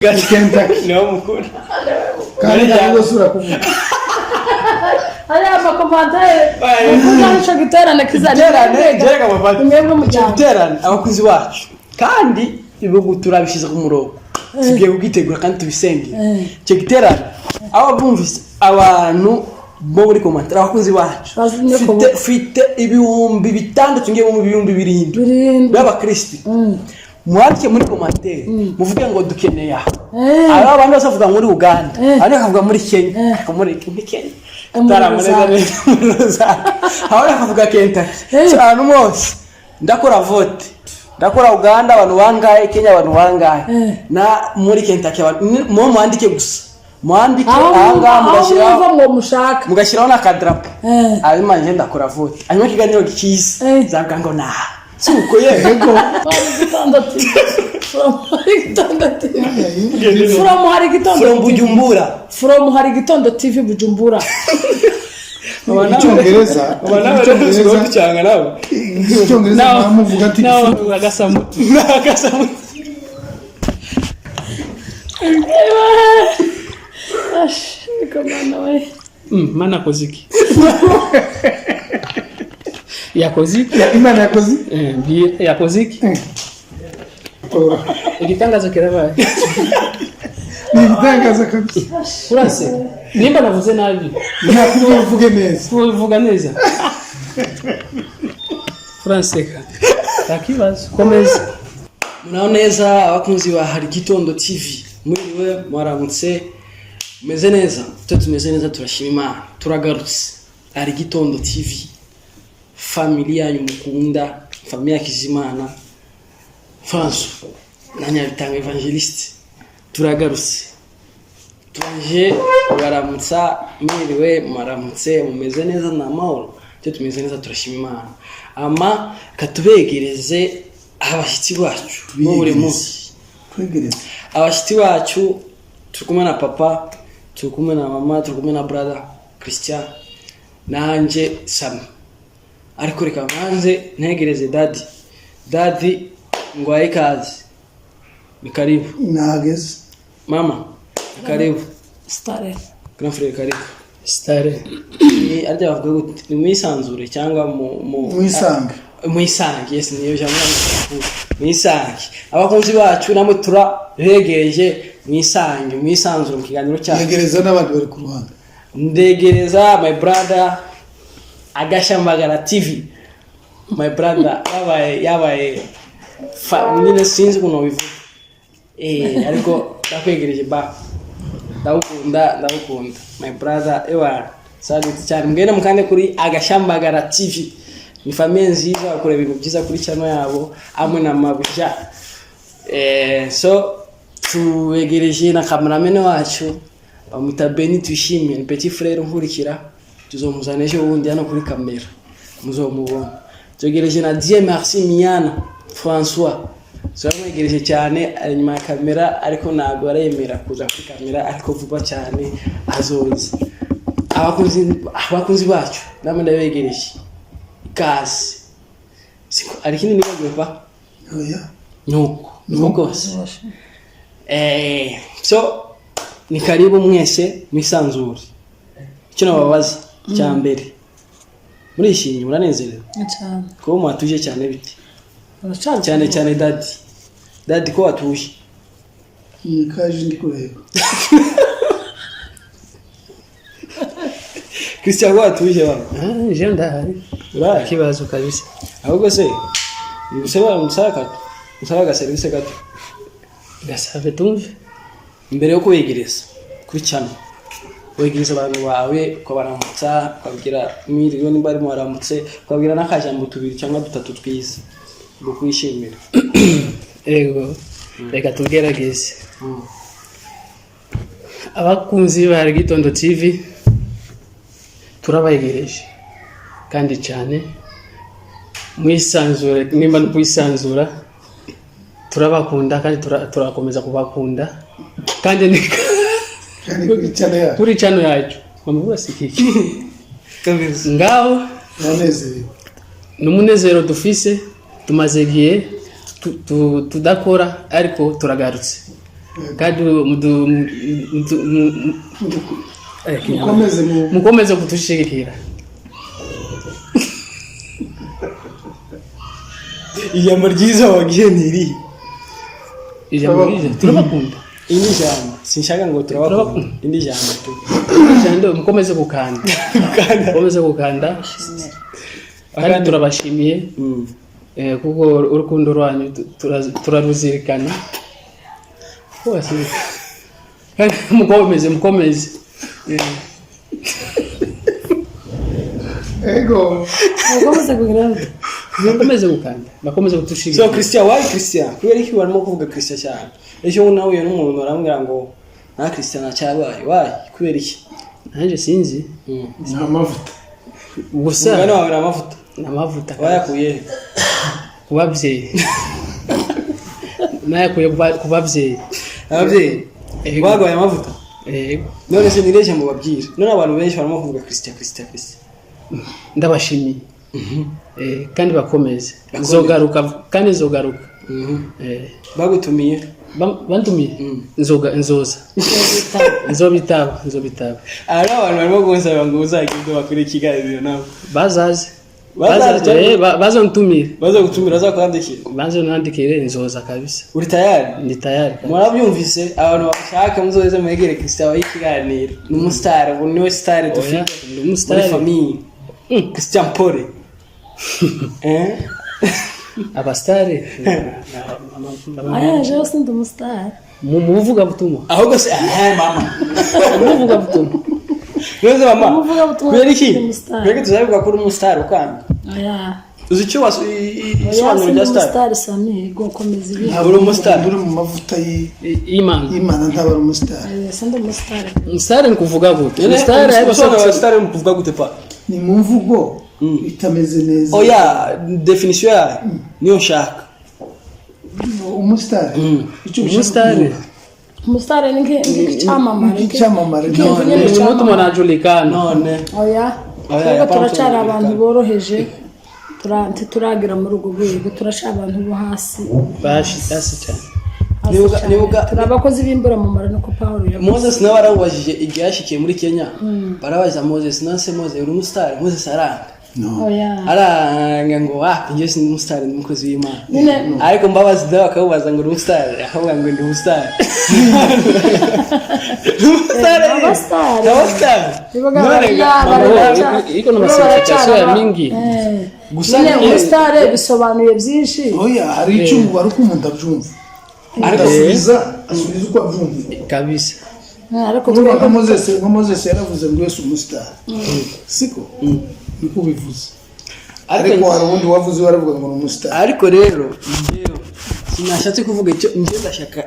Kentucky. Niwo mukuru. Kandi ntabwo usubira kuvuga. Hariya ama commentaires uvuga ico giterane Giterane jereka mufate. Mwebwe Icyo muryango. giterane, abakunzi bacu kandi ibihugu turabishyize ku murongo, tugiye kugitegura kandi tubisengere. Icyo giterane, aho bumvise abantu bo muri commentaire, abakunzi bacu, mfite 6000, ngiye mu 7000 7,000 b'abakristi. Mwandike muri commentaire muvuge ngo dukeneye aha. Aba abandi bose bavuga muri Uganda, abandi bakavuga muri Kenya, ariko muri Kenya Muri tutaramureza Lusaka. neza, muri Lusaka, abandi bakavuga Kentucky. So, ahantu hose ndakora vote. Ndakora Uganda abantu bangahe, Kenya abantu bangahe, na muri Kentucky abantu mu mwandike gusa, mwandike aho ahangaha aho mugashyiraho mwumva ngo mushaka. Mugashyiraho n'akadarapo. Hanyuma nje ndakora vote, hanyuma ikiganiro cyiza nzavuga ngo naha si uko yego. Hari Igitondo TV, from Hari Igitondo TV, from Hari Igitondo From TV. Bujumbura. From Hari Igitondo TV Bujumbura. Icyongereza, icyongereza. Cyangwa nawe. Icyongereza mwamuvuga ati Nawe agasamutu. Nakasamu. Ash, niko mana we. Mana akoze iki? Yakoze iki? Imana yakoze. Mbwira, yakoze iki? Igitangazo kirabaye. Ni ibitangaza kabisa. Urase nimba navuze nabi. Ntabwo uvuge neza. Uvuga neza, uranseka, nta kibazo, komeza. Muraho neza, abakunzi ba Hari Gitondo TV. Mwiriwe, mwaramutse, mumeze neza? Twe tumeze neza, turashima Imana. Turagarutse, Hari Gitondo TV, family yanyu mukunda, famille ya Kizimana François na Nyabitanga Evangeliste. Turagarutse, turaje kubaramutsa. Mwiriwe, mwaramutse, mumeze neza, ni amahoro? Twe tumeze neza, turashima Imana. Ama katubegereze abashyitsi bacu bo buri munsi. Twegereze. Abashyitsi bacu, turi kumwe na papa, turi kumwe na mama, turi kumwe na brother Christian, nanjye Sami. Ariko reka mbanze ntegereze daddy. Daddy, ngwaye ikaze, ni karibu. Nahageze. Mama, ni karibu. Stare. Grand frère, karibu. Stare. Ni arya bavuga gute, ni mwisanzure cyangwa mu Mwisange. Mwisange, yes, niyo jambo, mwisange. Abakunzi bacu namwe turabegereje, mwisange, mwisanzure mu kiganiro cyacu. Yegereza n'abandi bari ku ruhande. Ndegereza my brother Agashambagara TV, my brother yabaye nyine sinzi ukuntu bivuga, ariko ndakwegereje ba, ndagukunda, ndagukunda my brother. Ewa, salute cyane. Mugende mukande kuri Agashambagara TV, ni famille nziza, bakora ibintu byiza kuri channel yabo hamwe na Mabuja. So tubegereje na cameraman wacu, bamwita Beni Tuyishimiye, ni petit frère nkurikira, tuzomuzana ejo bundi hano kuri kamera muzomubona. Twegereje na Dieu Merci Miana François, turamwegereje cyane, ari inyuma ya kamera ariko ntabwo aremera kuza kuri kamera, ariko vuba cyane azoza. Abakunzi bacu namwe ndabegereje, ikaze. Siko ari ikindi nibagiwe pa? Oya. Nuko rwose. So ni karibu mwese, mwisanzure. Icyo nababaza cya mbere, murishimye, muranezerewe? Cyane. Kuba mwatuje cyane bite? Uracari. Cyane cyane daddy, daddy, ko watuje? Ni kaje ndi kureba. Christian, ko watuje baba? Ah, je ndahari. Urahari? Kibazo kabisa. Ahubwo se ngusaba musaba musaba agaserivisi gato. Gasabe tumve. Mbere yo kubegereza kuri channel, wegereza abantu bawe, ukabaramutsa, ukabwira mwiriwe nimba arimo waramutse, ukabwira n'akajambo tubiri cyangwa dutatu twiza ngo kwishimira. Ego, reka tugerageze. Abakunzi ba Gitondo TV, turabegereje kandi cyane, mwisanzure nimba no kwisanzura. Turabakunda kandi turakomeza kubakunda kandi ni Kandi kuri channel yacu. Kuri channel yacu mama basikiki Kabisa. Ngaho. Turanezerewe. Ni umunezero dufise, tumaze igihe tudakora ariko turagarutse. Kandi Mukomeze mu mukomeze kudushigikira. Ijambo ryiza wabwiye ni irihe? Ijambo ryiza, turabakunda. Indi jambo sinshaka ngo turabakunda, indi jambo tu. Ijambo, mukomeze gukanda, mukomeze gukanda, kandi turabashimiye. Kuko urukundo rwanyu turaruzirikana rwose. Kandi mukomeze, mukomeze. Ego. Mukomeze kugira ngo Bakomeze gukanda, bakomeze So kudushigikira. Christian, why Christian? Kubera iki barimo kuvuga Christian cyane? Ejo nahuye n'umuntu arambwira ngo nta Christian ntacyabaye. Why? Kubera iki? Nanjye sinzi. Ni amavuta. Gusa Umugani wawe ni amavuta. Ni amavuta. Wayakuye he? Ku babyeyi, nayakuye ku babyeyi. Ababyeyi Ego. baguhaye amavuta. Yego. None se nireje mu babwira, none abantu benshi barimo kuvuga Christian, Christian, Christian. Ndabashimiye. Kandi bakomeze, nzogaruka, kandi nzogaruka. Bagutumiye? Bantumiye, nzoga, nzoza, nzobitaba, nzobitaba. Hari abantu barimo kunsaba ngo uzagende bakore ikiganiro nabo. Bazaze. Bazaze cyangwa- Bazontumire. Bazagutumira, bazakwandikira. Bazonandikire, nzoza kabisa. Uri tayari? Ndi tayari kabisa. Murabyumvise, abantu bashaka muzoze mwegere Christian abahe ikiganiro. Ni umusitari, ubu niwe sitari Oya, dufite ndi muri umusitari. famille. Christian Pole, eh. Abasitari Aya, jewe sindi umusitari. mu buvugabutumwa. Ahubwo se mama. Mu buvugabutumwa. None mama, Umuvugabutumwa kubera iki sindi umusitari. kubera iki tuzabivuga ko uri umusitari ukanga? Oya. Uzi icyo Oya, isobanuro sindi rya sitari? umusitari. Sami, komeza ibi. Uri umusitari. Uri mu mavuta y'Imana. y'Imana ntaba ari umusitari. Oya, sindi umusitari. Umusitari ni kuvuga gute? Umusitari ariko Usobanuro wa sitari ni ukuvuga gute pa? Ni mu mvugo itameze neza. Oya, definition yayo niyo nshaka. Umusitari, icyo bishaka umusitari kuvuga. Umusitari ni nk'icyamamare. Nk'icyamamare. Nk'ikintu nyine ni mtu cyamamare. mwanajulikana. None Oya. Oya, Twebwe yapana turacyari tunajulikana. abantu boroheje. Ntituragira muri urwo rwego, turacyari abantu bo hasi. Bashi hasi cyane. Hasi cyane. Turi abakozi b'imburamumaro, niko Pawulo yavuze. Moses nawe baramubajije igihe yashikiye muri Kenya, barabaza Moses, none se Moses uri umusitari? Moses aranga. Oya. Aranga ngo wapi, njye sindi umusitari, ndi umukozi w'Imana. Nyine Ariko Mbabazi nawe bakamubaza ngo uri umusitari, akavuga ngo ndi umusitari. Ndi umusitari. Abasitari. Abasitari. Bibaga None Iko na masignification ya mingi. Gusa Nyine umusitari bisobanuye byinshi. Oya, hari icyo ngo ari uko umuntu abyumva. Ariko asubiza, asubiza uko abyumva. Kabisa. Ariko Urumva nka twebwe Moses, nka Moses yaravuze ngo Yesu umusitari, siko niko ubivuze, ariko hari ubundi wavuze waravuga ngo ni umusitari. Ariko rero njyewe sinashatse kuvuga icyo, njyewe ndashaka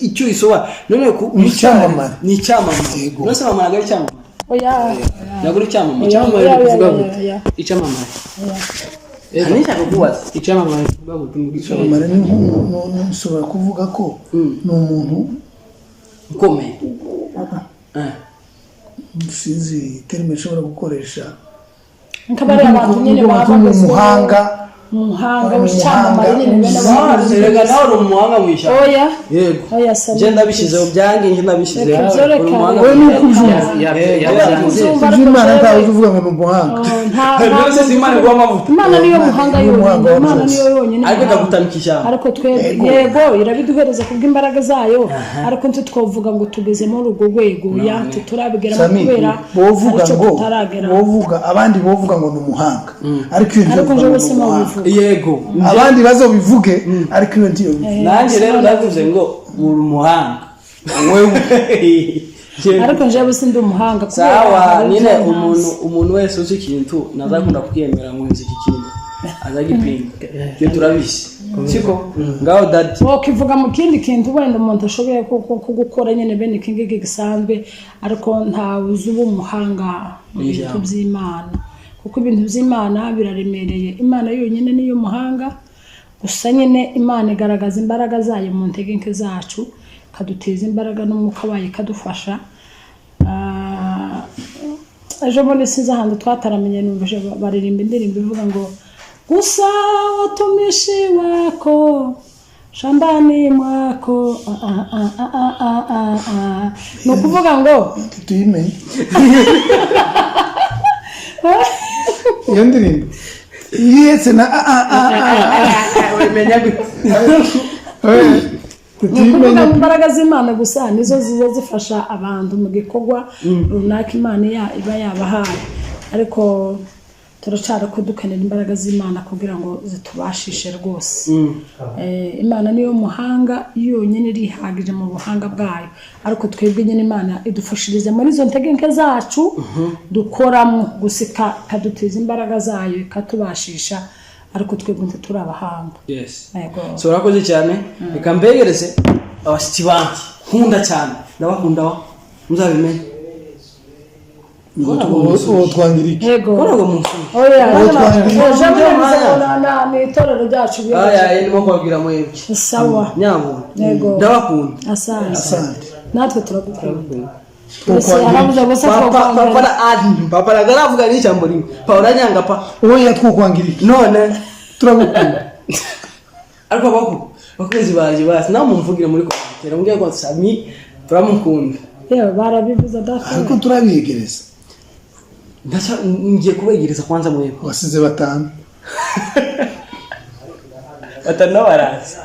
icyo isobanura none ku Ni icyamamare. Ni icyamamare. Yego. None se mama ntabwo ari icyamamare? Oya. Ntabwo uri icyamamare? Icyamamare Oya, ni kuvuga oya, gute? oya. Icyamamare. Hari nishaka kubaza. Icyamamare ni kuvuga gute mu Icyamamare ni nk'umuntu, ushobora kuvuga ko ni umuntu Ukomeye. Sinzi terime nshobora gukoresha. Nk'abariya bantu nyine baba Nk'umuntu bagezweho. w'umuhanga. Umuhanga w'icyamamare nyine bene Ah, abantu. erega nawe uri umuhanga mu ishyamba. Oya. Yego. Oya, Sami. Njye ndabishyizeho byange, njye ndabishyizeho. Reka ibyo, reka. Uri umuhanga Wowe mu ni uko ishyamba. ubyumva. Yabyanze. Uzumva. Ibyo Imana ntawe uzi uvuga ngo ni umuhanga. None se si Imana iguha amavuta? Imana niyo muhanga Niyo yonyine. muhanga wa Imana byose. niyo yonyine Ariko muhanga. ikagutamika ishyamba. Ariko twebwe, yego, irabiduhereza kubw'imbaraga zayo, ariko ntitwavuga ngo tugeze muri urwo rwego ya ntiturabigeramo Sami, kubera bovuga hari icyo ngo tutaragera. bovuga, abandi bovuga ngo ni umuhanga, ariko iyo Ariko ntiyovuga njyewe ngo ni umuhanga. sinabivuga. Yego. Abandi bazobivuge, ariko iyo ntiyobivuga. Nanjye rero ndavuze ngo uri umuhanga wewe. Ariko njyewe sindi umuhanga kubera Sawa. hari Nyine ibyo umuntu ntazi. umuntu wese uzi ikintu ntazakunda kwiyemera ngo nzi iki kintu, azagipinga. Ibyo turabizi, siko? Ngaho dadi. Wakivuga mu kindi kintu wenda umuntu ashoboye gukora nyine bene iki ngiki gisanzwe, ariko ntawe uzi uba umuhanga mu bintu Ijambo. by'Imana, kuko ibintu by'Imana biraremereye. Imana yonyine niyo muhanga. Gusa nyine Imana igaragaza imbaraga zayo mu ntege nke zacu, ikaduteza imbaraga n'umwuka wayo ikadufasha. Ejo bundi sinzi ahantu twataramenye, numvise baririmba indirimbo ivuga ngo gusa watumishi wako. Shambani mwako, ah, ah, ah, ah, ah, ah, ah. Ni ukuvuga ngo Tuyimenye iyo ndirimbo yetse na a a a a. Wabimenya gute? Eh, Ni ukuvuga tuyimenye. ngo imbaraga z'Imana gusa nizo ziza zifasha abantu mu gikorwa runaka Imana iba yabahaye, ariko turacara ko dukenera imbaraga z'Imana kugira ngo zitubashishe rwose. Imana niyo muhanga yonyine, irihagije mu buhanga bwayo, ariko twebwe nyine Imana idufashiriza muri izo ntege nke zacu dukoramo gusa, ikadutiza imbaraga zayo ikatubashisha, ariko twebwe ntituri abahanga. Yes. Yego. So urakoze cyane. Reka mbegereze abashyitsi banjye nkunda cyane, ndabakunda wa muzabimenye. Uwo twangira iki? Yego. Ko ntabwo munsuye. Oya, Oya, ni itorero ryacu. Aya ndimo kubabwira mwebwe. Sawa. Nyabuna. Yego. Ndabakunda. Asante. Asante. Natwe turagukunda. Twokwangira Aravuze gusa. Papa, papa Twakwangira. na adi papa nagaravuga n'ijambo rimwe, papa uranyanga pa. Oya, twokwangira iki? None Turagukunda. Ariko abakunzi baje basi nawe mumvugire muri commentaire, mubwire ko Sami turamukunda. Yewe, barabivuze data. Ariko turabiyegereza. Ngiye kubegereza kwanza mwebwe. Wasize batanu. Batanu baraza.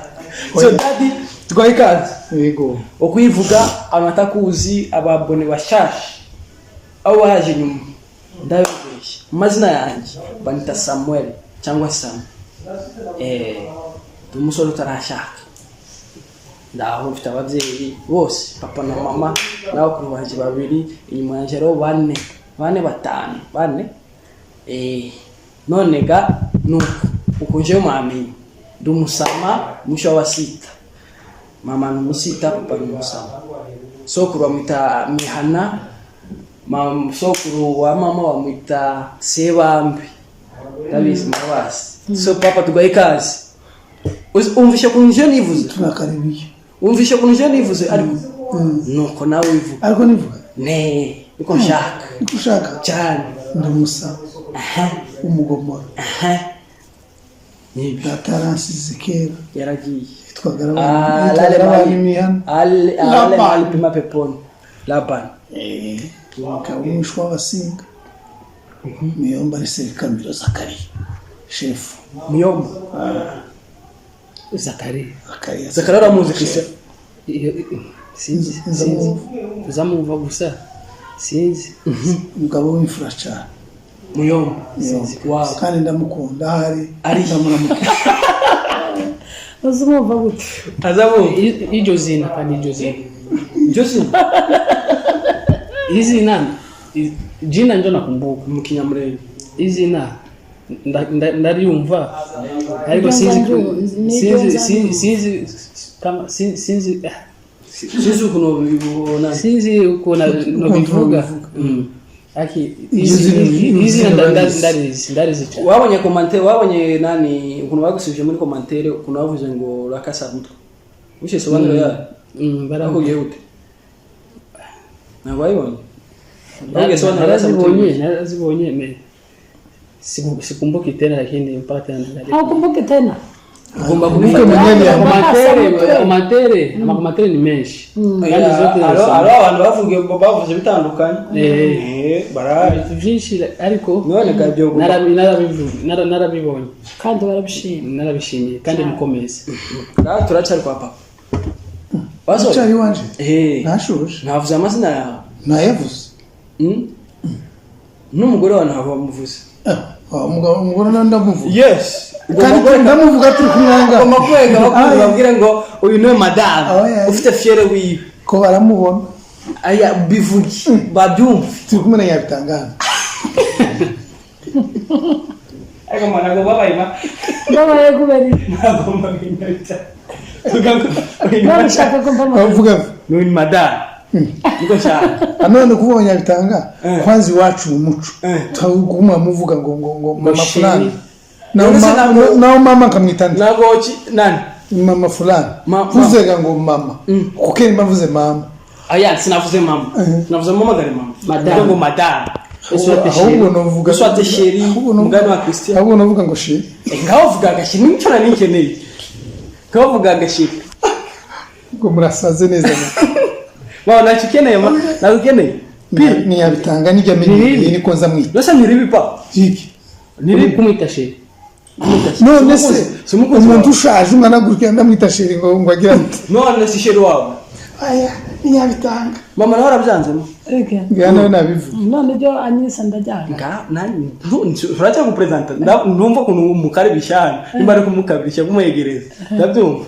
So daddy, twaye ikaze. Yego. Okuyivuga abantu batakuzi, ababone bashasha abo baje nyuma, ndabegereje mu mazina yanjye banita Samuel cyangwa Sam. Ndi umusore utarashaka, ndaho mfite ababyeyi bose, papa na mama n'abakuru banjye babiri, inyuma yanjye hariho bane, batanu, bane. None ga nuko uko njewe mwamenye, ndi umusama mwisho w'abasita. Mama ni umusita, papa ni umusama. Sokuru bamwita Mihana, sokuru wa mama bamwita Sebambe, ndabizi murabazi. So papa, tugaye ikaze. Umvishe ukuntu nje nivuze? Turakaribiye. Umvishe ukuntu nje nivuze, ariko nuko nawe wivuga. Ariko nivuga. Ne niko nshaka. Niko ushaka. Cyane. Ndi umusaba Aha. Umugomora. Aha, nibyo. Data yaransize kera. Yaragiye. Yitwaga Ah, Labani. lale Yitwaga Labani mali Mihana. Ale Labani. mali pema peponi Laban. Ukaba umwishwa w'Abasinga. Muyomba ni Sekamiro Zakariya shefu. Muyomba. Zakariya. Zakariya. Zakariya uramuzi, Christian? Sinzi. Nza Sinzi. mwumva. Uzamwumva gusa sinzi. Umugabo w'imfura cyane. Muyomba. Muyomba. Wow. Kandi ndamukunda ahari. Ari. Ndamuramukira. Uzumva gute? Azamu. Iryo zina kandi iryo zina. Josi. Izina jina njo nakumbuka. Mu Kinyamurenge. Izina ndaryumva ariko sinzi. Niryo Sinzi. nza Sinzi kama sinzi. Sinzi ukuntu ubibona. Sinzi ukuntu nobivuga. Aki Iryo zina izina ndarizi. ndarizi cyane. Wabonye commentaire, wabonye nani ukuntu bagusubije muri commentaire, ukuntu bavuze ngo urakasa mutwe ushe sobanuro yayo? Bakubwiye gute? Ntabwo wayibonye? Bakubwiye sobanuro yakasa mutwe? Narazibonye, narazibonye, mais sikumbuki tena, lakini mpaka tena niangalie. Haukumbuki tena? Ugomba Kumbuke kubifata. mwenyewe ya Commentaire, commentaire, amakomantere ni menshi kandi zote Hariho abantu bavuge bavuze bitandukanye. Barahari. Byinshi ariko None ga ibyo ugomba narabibonye. Kandi barabishima. Narabishimiye kandi mukomeze. Ngaha turacyari kwa papa bazo. Ucyari iwanje. Ntashuje. Ntavuze amazina yawe. Ntayavuze. N'umugore wawe ntabwo bamuvuze. Ah, umugore nawe ndamuvuga. Yes. Kandi ndamuvuga turi kumwanga. Ugomba kwereka abakunzi, Ah, babwire ngo uyu niwe madamu Ah, ufite fiere wiwe. Ko baramubona. Aya bivuge babyumve. Turi kumwe na Nyabitangana. Ariko mwana ntabwo babaye ma Babaye kubera iki? Ntabwo mbabinyabita. Babishaka ko mva Bavuga. Ni madamu niko nshaka. None kuvuga Nyabitanga, kwanza iwacu mu muco tuguma muvuga ngo mama Chéri. fulani. Naho None se naho mama nkamwita nde? Ntabwo nani? Mama fulani. Ntuzega ngo mama, kuko nimba mvuze mama. Aya sinavuze mama. Sinavuze mama gari mama. Madamu. Ndavuga ngo madamu. Uswate Ahubwo chéri. novuga Uswate chéri, ahubwo novuga- mugani wa Christian. Ahubwo novuga ngo chéri. Ngaho vuga agashyi n'icyo nari nkeneye. Kavuga chéri. Ubwo murasaze neza. Mama, ntacyo ukeneye, ma ntabwo ukeneye. Ntiyabitanga nijya amenyereye, niko nza mwita. Nose ni ribi, pa? Jiki. Ni ribi. Kumwita chéri. None se Si umukunzi umuntu wawe. ushaje ungana gutya ndamwita chéri ngo agira ati? None si chéri wawe? Aya, ntiyabitanga. Mama nawe arabyanzemo. Ege. Ngira nawe nabivuga. None ibyo anyisa ndajyana. Nga nani urajya gupresenta, ndumva ukuntu umukaribisha hano, nimba ari kumukabirisha, kumwegereza, ndabyumva.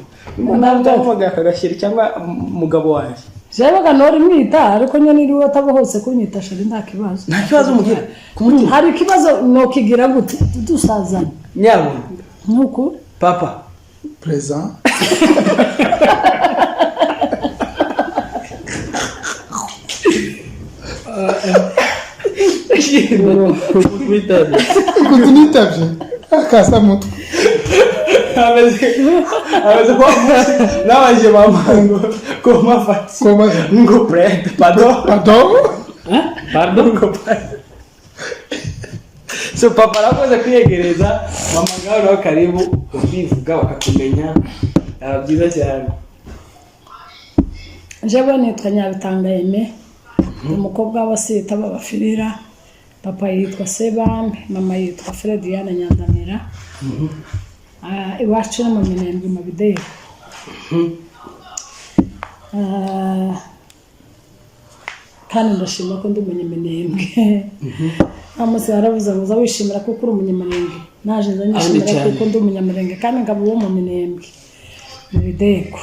Ndavuga akagasheri cyangwa umugabo wanjye. Jewe nori mwita, ariko nyine iriwe ataba hose kunyita chéri nta kibazo. Nta kibazo mugira ku mutima? Hari ikibazo nokigira gute dusazana? Nyabona. Nuko. Papa. Présent. Witabye. Ukuntu nitabye akasa mutwe. Ameze ko nabanje mama ngo koma fati. Koma. Ngo prête, pardon. Pardon. Pardon. Ngo prête. So papa arakoze kwiyegereza mama, ngaho nawe karibu, ukivuga bakakumenya. Ah, byiza cyane. Jewe nitwa Nyabitanga Aime, umukobwa w'Abasita b'Abafirira. Papa yitwa Sebambe, mama yitwa Frediana Nyandamira. Ah, iwacu no mu Minembwe, mu Bideri. Ah, kandi ndashima ko ndi umunyaminembwe. Nta munsi baravuze ngo uza wishimira kuko uri umunyamurenge, naje nza nishimira cyane. kuko ndi umunyamurenge kandi nkaba uwo mu Minembwe, mu Bideko.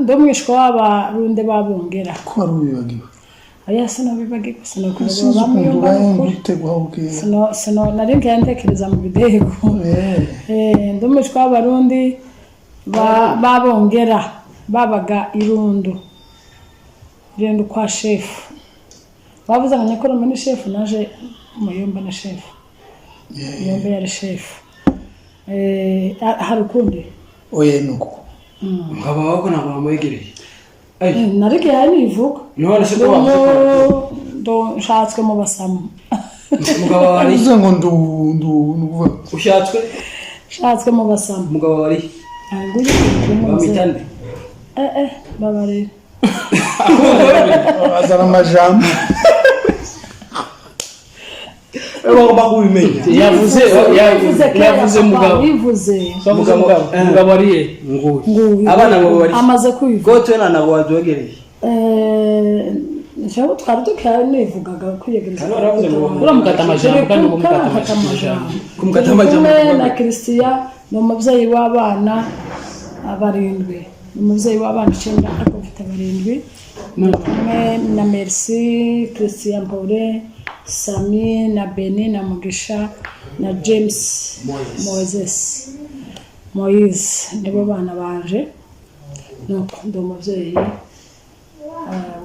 Ndi umwishwa w'Abarunde b'Abongera. Ko wari ubibagiwe? Oya, sinabibagiwe, sinakwibagiwe. Sinzi ukuntu Bamuyumva ubaye n'ukuri. ngutegwa ubwira. Sino nari ngiye ntekereza mu Bidego. Ndi umwishwa w'Abarundi b'Abongera babaga Irundu, Irundu kwa shefu. Bavuze ngo nyakorome ni shefu, naje Muyumba na shefu, Muyumba yari shefu. Hari ukundi? Oya, ni uko. Umugabo wawe ko ntabwo wamwegereye? Narigiye nivuga. None se ko wavuze ko Nshatswe mu Basamu. Umugabo wawe ari Uvuze ngo ndu ndu ni ukuvuga? Ushatswe? Nshatswe mu Basamu. Umugabo wawe ari? Nguyu. Bamwita nde? Eh, babarira. Azana amajambo. Bagomba kubimenya. Yavuze. Yivuze kera. Yavuze Papa, mugabo. yivuze. Yavuze mugabo. Umugabo ari he? Nguyu. Nguyu. Abana ngo bari Amaze kwivuga. Ko twe ntabwo watwegereye. Jewe twari dukeye, nivugaga kwiyegereza. Hano baravuze ngo Uramukata amajambo kandi ngo mukata Kumukata amajambo. Kumukata Turi amajambo. kumwe na Christian, ni umubyeyi w'abana barindwi, ni umubyeyi w'abana icyenda, ariko mfite barindwi. Ndi kumwe na Merci, Christian Paulin, Sami na Beni na Mugisha na James. Moses. Moses, Moise, nibo bana banje. Nuko ndi umubyeyi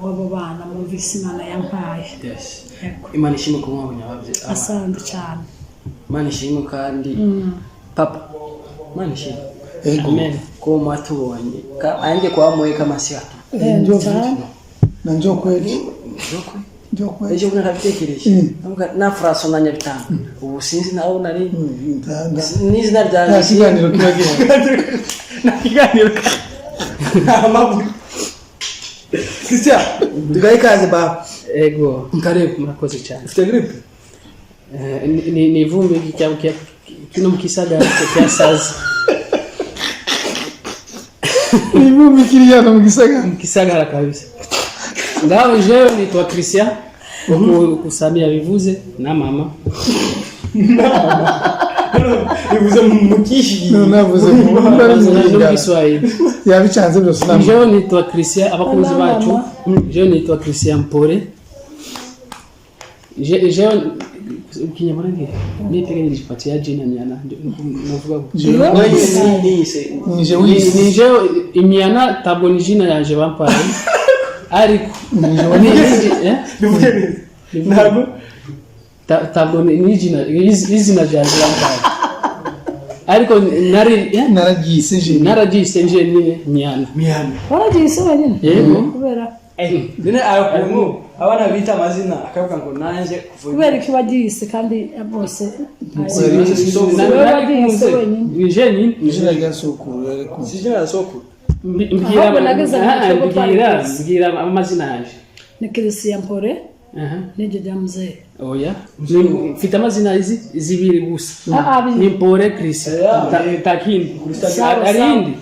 w'abo bana mwumvise Imana yampaye. Yes. Yego. Imana ishimwe kuba mwabonye ababyeyi. Asante cyane. Imana ishimwe kandi papa, Imana ishimwe Ego. Amen. ko mwatubonye. Ange kwa mwe kama si watu. Njo. Cyane. Na njo kweli. Jokwe. Njo kweli. Ejo bundi nabitekereje. Ndavuga na Fraso na Nyabitanga. Ubu sinzi naho nari n'izina Nta ryanjye. kiganiro kiba gihari. Nta kiganiro. Nta makuru. Christian, tugahe ikaze baba. Ego. Karibu. Murakoze cyane. Ufite grippe? Ni ivumbi kino mu kisagara cyasaze. Ni ivumbi kiri hano mu gisagara. Mu kisagara kabisa. Ngaho jewe nitwa Christian, uko Sami yabivuze na mama. Bivuze mu kishi. None navuze mu Navuze mu no mu Lingala. Kiswahili. Yabicanze byose nta Jewe nitwa Christian, abakunzi Na bacu. mama. Jewe nitwa Christian Mpore. Jewe Kinyamulenge nitega nilijipatia jina Miana, navuga ngo Nije ni wisi. ni jewe Imiana, tabwo ni jina yanje bampaye, ariko eh? Bivuge neza. Ntabwo Tabwo ni jina izina ryanje bampaye, ariko nari Nararyise je. Nararyise nje nyine Miana. Miami. Waragiye isi wenyine? Yego. Kubera Nyine akuntu Abana bita amazina akavuga ngo nanjye kuva Kubera ko wagiyise kandi bose wowe wagiyise wenyine. Ni jenyine. Izina rya sokuru ariko. Si izina rya sokuru. Mbwira. Ahubwo nageze mu kigo twari Mbwira. tuzi. Mbwira amazina yanjye. Ni Christian Mpore. Aha. N'iryo rya muzehe. Oya, mfite amazina izi zibiri gusa. Ah, abiri. Ni Mpore Chris. Yeah. Takindi. Sawa, Arindi.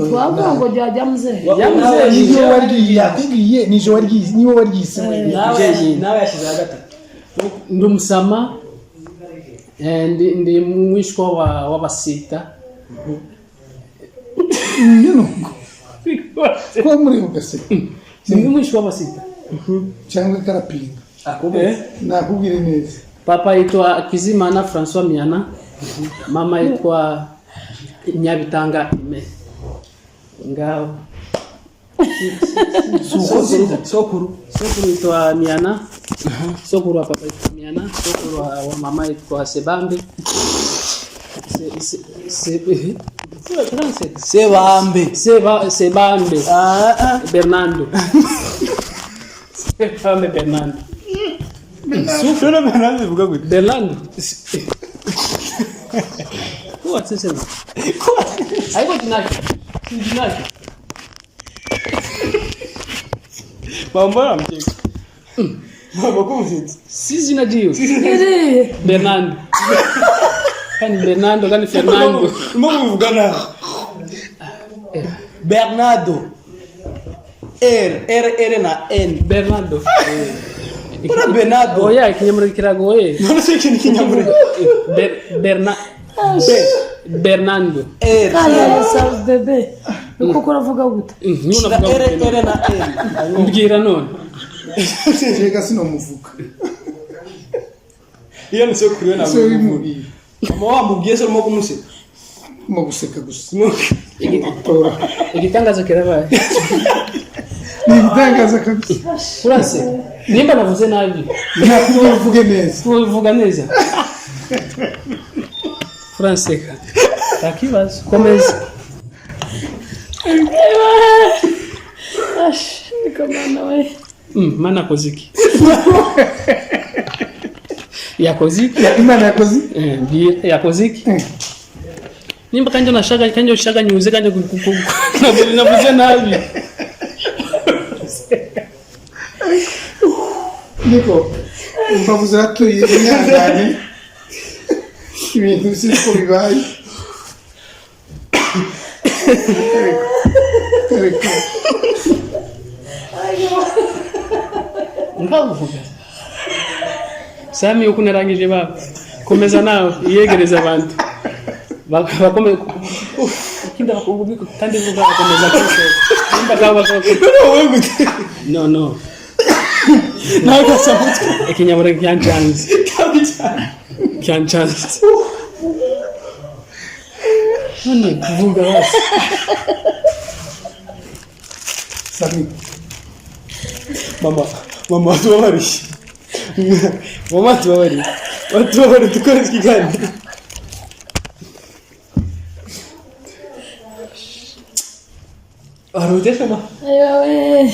Twavuga ngo rya rya muzehe. Ya muzehe. Niyo waryiye yakubwiye, nijo waryiye, niwe waryise wenyine. Nawe nawe yashyizeho gatatu. Ndi umusama, ndi mwishwa w'abasita. Nyine ubwo kuba muri ugaseka. Ndi mwishwa w'abasita. Cyangwa karapinga. Eh? Nakubwire neza. Papa yitwa Kizimana François Miana, mama yitwa Nyabitanga Ime. Ngaho. Sokuru, sokuru. Sokuru yitwa Miana, sokuru wa papa yitwa Miana, sokuru wa mama yitwa Sebambe. Se se se Sebambe. Sebambe Ah, ah. Bernardo. Sebambe Bernardo. None Bernardo bivuga gute? Bernardo. Kuwa sese. Ariko tinaki. Tinaki. Bambara mcheka. Baba kumusitsi. Si zina ryiwe. Iri Bernardo. Kandi Bernardo kandi Fernando. Urimo kubivuga nabi. Bernardo. R R R na N. Bernardo. Bora Bernardo. Oya, ikinyamurenge kiragoye. None se ikintu kinyamurenge. Berna Bernardo. R. kaya sawa bebe, uko uravuga gute? None Na avuga R ngo R na N. mbwira none. Reka sinomuvuga. Iyo ni sokuru yo Se ntabwo. wimubwiye. Mama wamubwiye se urimo kumuseka. Urimo guseka gusa. Tora. Igitangazo kirabaye. Ni ibitangaza kabisa. Urase. Nimba navuze nabi, Nakubwiye uvuge neza. uvuga neza. Uranseka. Ntakibazo. Komeza. Ash, niko mwana we. Mana akoze iki? Yakoze iki? Imana yakoze. Mbwira yakoze iki? Nimba kandi nashaka kandi ushaka nyuze kandi navuze nabi. Niko imbavu ziratuye, ihangane, ibintu sinzi ko bibaye. Ariko Ngavuga. Sami uko narangije baba. Komeza nawe iyegereza abantu. Bakome kinda bakubika kandi vuga bakomeza kuseka. Nimba gaba None wowe gute? No no. Ntabwo asamutwe. Ikinyamurenge cyancanze. Kabi cyane. Cyancanze. None kuvuga hose. Sami. Mama, mama tubabariye. Mama tubabariye. Batubabariye dukore ikiganiro. Arute ma. Ayowe.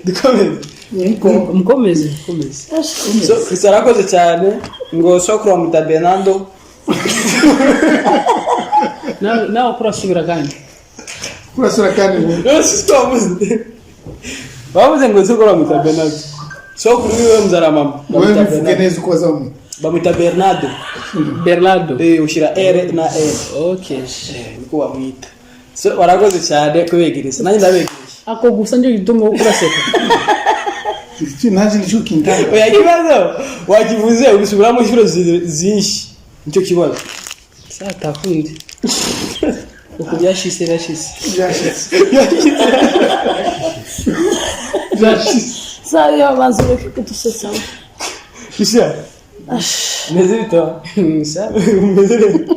Dukomeze. Niko. Mukomeze, mukomeze. So, Chris arakoze cyane ngo sokuru bamwita Bernardo. Nawe nawe kurasubira kandi. Kurasura kandi ngo Rero si twavuze. Bavuze ngo sokuru bamwita Bernardo. Sokuru wiwe muzara mama. wowe Bamwita bivuge Bernardo. neza uko bazamwita. Bamwita Bernardo. Bernardo. Ushyira R na N. Okay. Niko bamwita. So barakoze cyane kubegereza. Nanjye ndabegereje. Ako gusa ndio gituma uraseka. Nanjye nicyo kintanga. Oya, ikibazo wakivuze ubisubiramo inshuro zinshi nicyo kibazo. Sasa takundi. Uko byashise byashise. Byashize. Byashize. Sawa, iyo banza ureke kudusetsa we. Kisha Ash. meze bita Sawa. meze neza.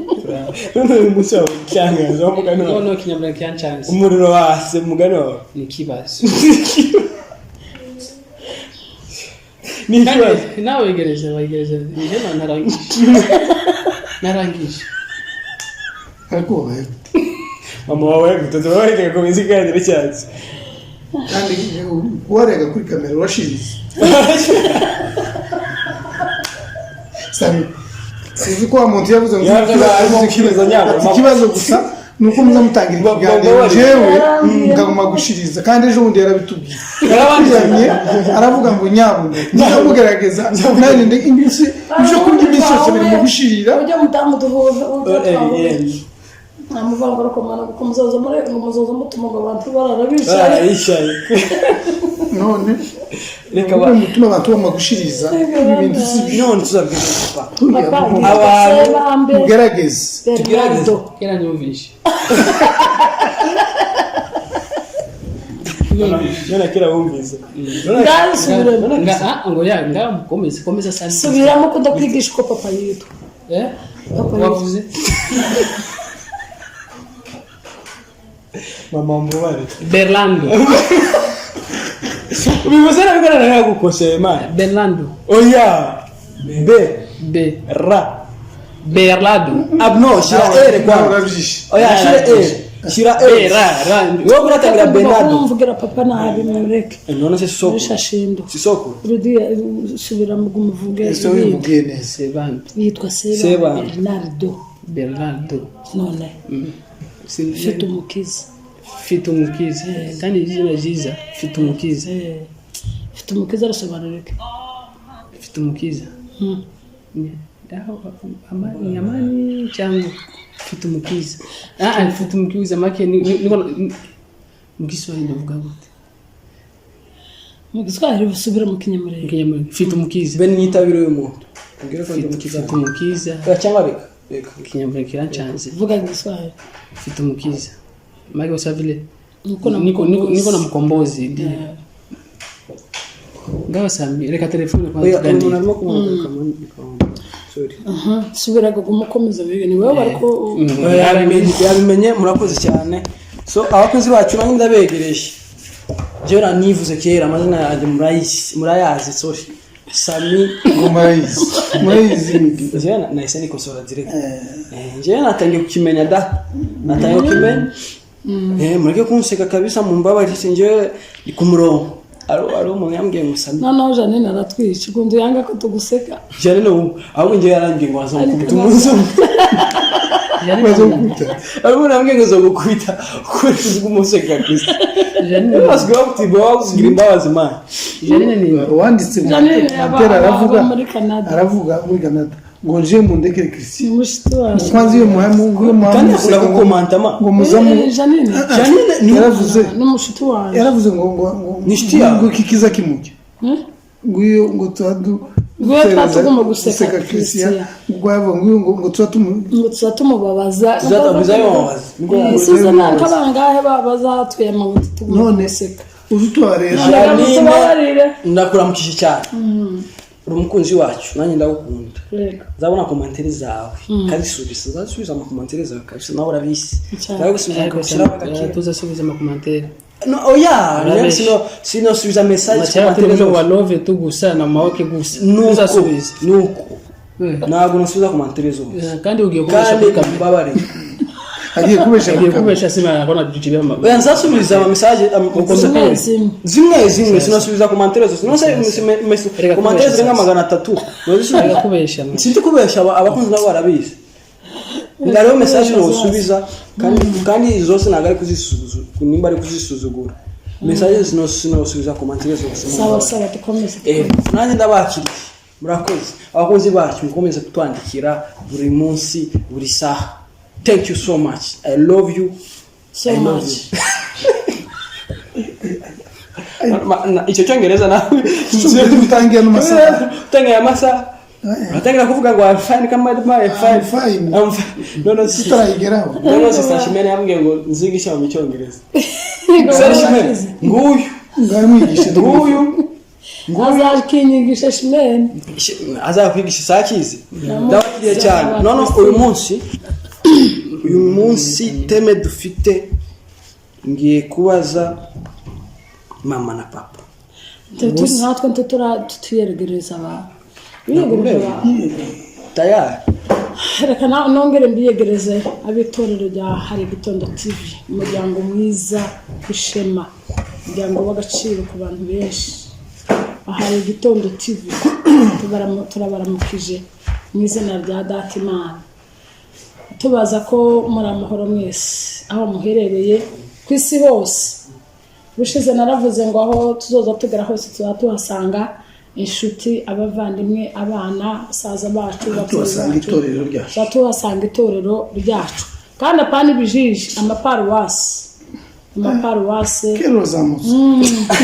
None uyu munsi wawe cyangaza wa mugani wawe. None ikinyamurenge cyancanze. Umuriro wase mugani wawe. Ni ikibazo. Ni ikibazo. Kandi nawe wegereze wegereze. Nije narangije. Narangije. Ariko wabaye Mama wawe gutoza wawe komeza ikiganiro cyacu. Kandi warega kuri kamera urashiriza. Sami, sinzi ko wa muntu yavuze ngo Yavuze arimo gushiriza nyabwo. Ati ikibazo gusa ni uko muza mutangira ikiganiro jewe nkaguma gushiriza, kandi ejo bundi yarabitubwiye, yarabiyamye, aravuga ngo nyabuna niba mugerageza nanjye iminsi ibyo kurya iminsi yose biri mu gushirira. Ujya mutamu duhuza ujya twahuye namuvangura komana kuko muzoza muri ngo muzoza mutuma ngo abantu barara bicaye. Barayicaye. None Reka reka mutuma abantu bama gushiriza, ibi bintu si byo. None tuzabwira papa. Papa Abantu- Sebambe. Mugerageze. Bernardo. Kera nyumvishe. None kera wumvise. Ngaho subiramo. Nga ah, ngo ya nga mukomeze komeza sana. Subiramo ko ndakwigisha uko papa yitwa. Eh? Papa yitwa. Wavuze? Mama mubare. Berlando. Ubivuze nabi ko naragukoseye man. Berlando. Oya. B B R Berlado. Ab no, shira R Nawe kwa. urabyishe. Oya, shira R. Shira R. B ra ra. Wowe uratangira Bernardo. Kumvugira papa nabi mureke. None se soko. Rushashindo. Si soko. Rudiya subiramo ngo umuvuge. Ese wimubwiye neza? Sebambe. Yitwa Sebambe Sebambe. Bernardo. Bernardo. None mfite umukiza. Mfite umukiza. Kandi izina ryiza mfite umukiza. Mfite umukiza arasobanura iki? Mfite umukiza. Aho, amani, amani cyangwa mfite umukiza. Ah, mfite umukiza make mu Kiswahili ndavuga gute? Mu Giswahili busubira mu Kinyamurenge. Mu Kinyamurenge mfite umukiza. Ben nyitabire uyu muntu. Ubwire ko ndi umukiza. Mfite umukiza. Oya, cyangwa reka. Reka. Kinyamurenge kirancanze. Vuga Igiswahili. Mfite umukiza. Make usa vile Niko na niko na mkombozi ndiyo. Ngaho Sami, reka telefone kwanza Oya, umuntu tuganire. arimo kumuhagarika muri Sorry. Subira ngo umukomeze wige ni wowe bariko. Oya, yabimenye, murakoze cyane. So abakozi bacu nanjye ndabegereje. Jewe nivuze kera amazina yanjye murayizi, murayazi, sorry. Sami. Ngo murayizi, murayizi. Jewe nahise nikosora direct. Jewe natangiye kukimenya da. Natangiye kukimenya. Mureke kunseka kabisa, mumbabarire, njyewe ni ku murongo. Ari umuntu yambwiye ngo Sami. Noneho Janine aratwica ukuntu yanga ko tuguseka. Janine ubu ahubwo njyewe yarambwiye ngo azamukubita umunsi umwe. Baza gukubita. Ari umuntu yambwiye ngo azamukubita kubera uzi kumuseka Kristo. Janine Basigaye bakutimba bakugira imbabazi man. Janine ni Uwanditse mu Janine Matera aravuga aba muri Canada. Aravuga muri Canada ngo nje mundekere Christian. Ni mushiki wacu. Kwanza iyo muhamu iyo Kandi muhamu akunda gukomanta ma. ngo muzamu. Janine Janine ni Yaravuze ni mushiki wanjye. Yaravuze ngo Ni inshuti yawe? ngo kikiza kimujya ngo iyo ngo tuba Ngo iyo tuba tugomba guseka Christian. Christian. Ngo yavuga ngo iyo ngo tuba tumu Ngo tuza tumubabaza. Tuzamubabaza. Size nta kabangahe bazatwema ngo tugomba None guseka. uzi utubarera. Janine. Tubabarire. Ndakuramukije cyane. Uri umukunzi wacu nanjye ndagukunda. Reka. Nzabona komantere zawe kazisubiza, nzasubiza amakomantere zawe kabisa, nawe urabizi. Cyane. Nzagusubiza nkagushiraho agakira. tuzasubiza amakomantere. No, oya, Urabeshi. sino subiza message Machara komantere turi wa zose. love tu gusa na maoke gusa. Nuko Tuzasubiza. nuko Eh. ntabwo nasubiza komantere zose. Kandi ugiye kubesha Kandi kuri kamera. mbabarire. Agiye kubesha Ugiye ku kamera. kubesha sima yakona jibia ma. Oya, nzasubiza ama message Zimwe zimwe. Zimwe zimwe sinasubiza komantere zose. None se Reka komantere kubesha zirenga sasa. 300 nozisubiza? Reka kubesha. Man. Sinzi kubesha, abakunzi nabo barabizi. Hariho message nosubiza kandi zose ntabwo ari kuzisuzugura, nimba ari kuzisuzugura message sinosubiza komantere zose. Sawa sawa, dukomeze. Nanjye ndabakiriye, murakoze abakunzi bacu, mukomeze kutwandikira buri munsi buri saha. Thank you so much, I love you. So I love much. you. Icyo cyongereza nawe. Utangiye n'amasaha. Utangiye amasaha, uratangira kuvuga ngo I'm fine, kama I'm fine. I'm fine. I'm fine. No, no, Tutarayigeraho. no, no, Sister Shimene yambwiye ngo nzigisha mu cyongereza. Sister Shimene nguyu. Ngamwigishe. Nguyu. Azakinyigisha Shimene. Azakwigisha isakizi. Ndabakiriye cyane. None uyu munsi thème dufite, ngiye kubaza mama na papa. Natwe tuyeregereza abantu biyegereje abantu. Tayari. Reka nongere mbiyegereze ab'itorero rya Hari Gitondo TV, umuryango mwiza w'ishema. Umuryango w'agaciro ku bantu benshi. Hari Igitondo TV, turabaramukije mu izina rya Data Imana, tubaza ko muri amahoro mwese aho muherereye ku isi hose. Ubushize naravuze ngo aho tuzoza tugera hose tuzaba tuhasanga inshuti, abavandimwe, abana, basaza bacu, babyeyi Tuhasanga bacu. itorero ryacu. Tuzaba tuhasanga itorero ryacu, kandi apana ibijiji, amaparuwasi, amaparuwasi. Kera urazamutse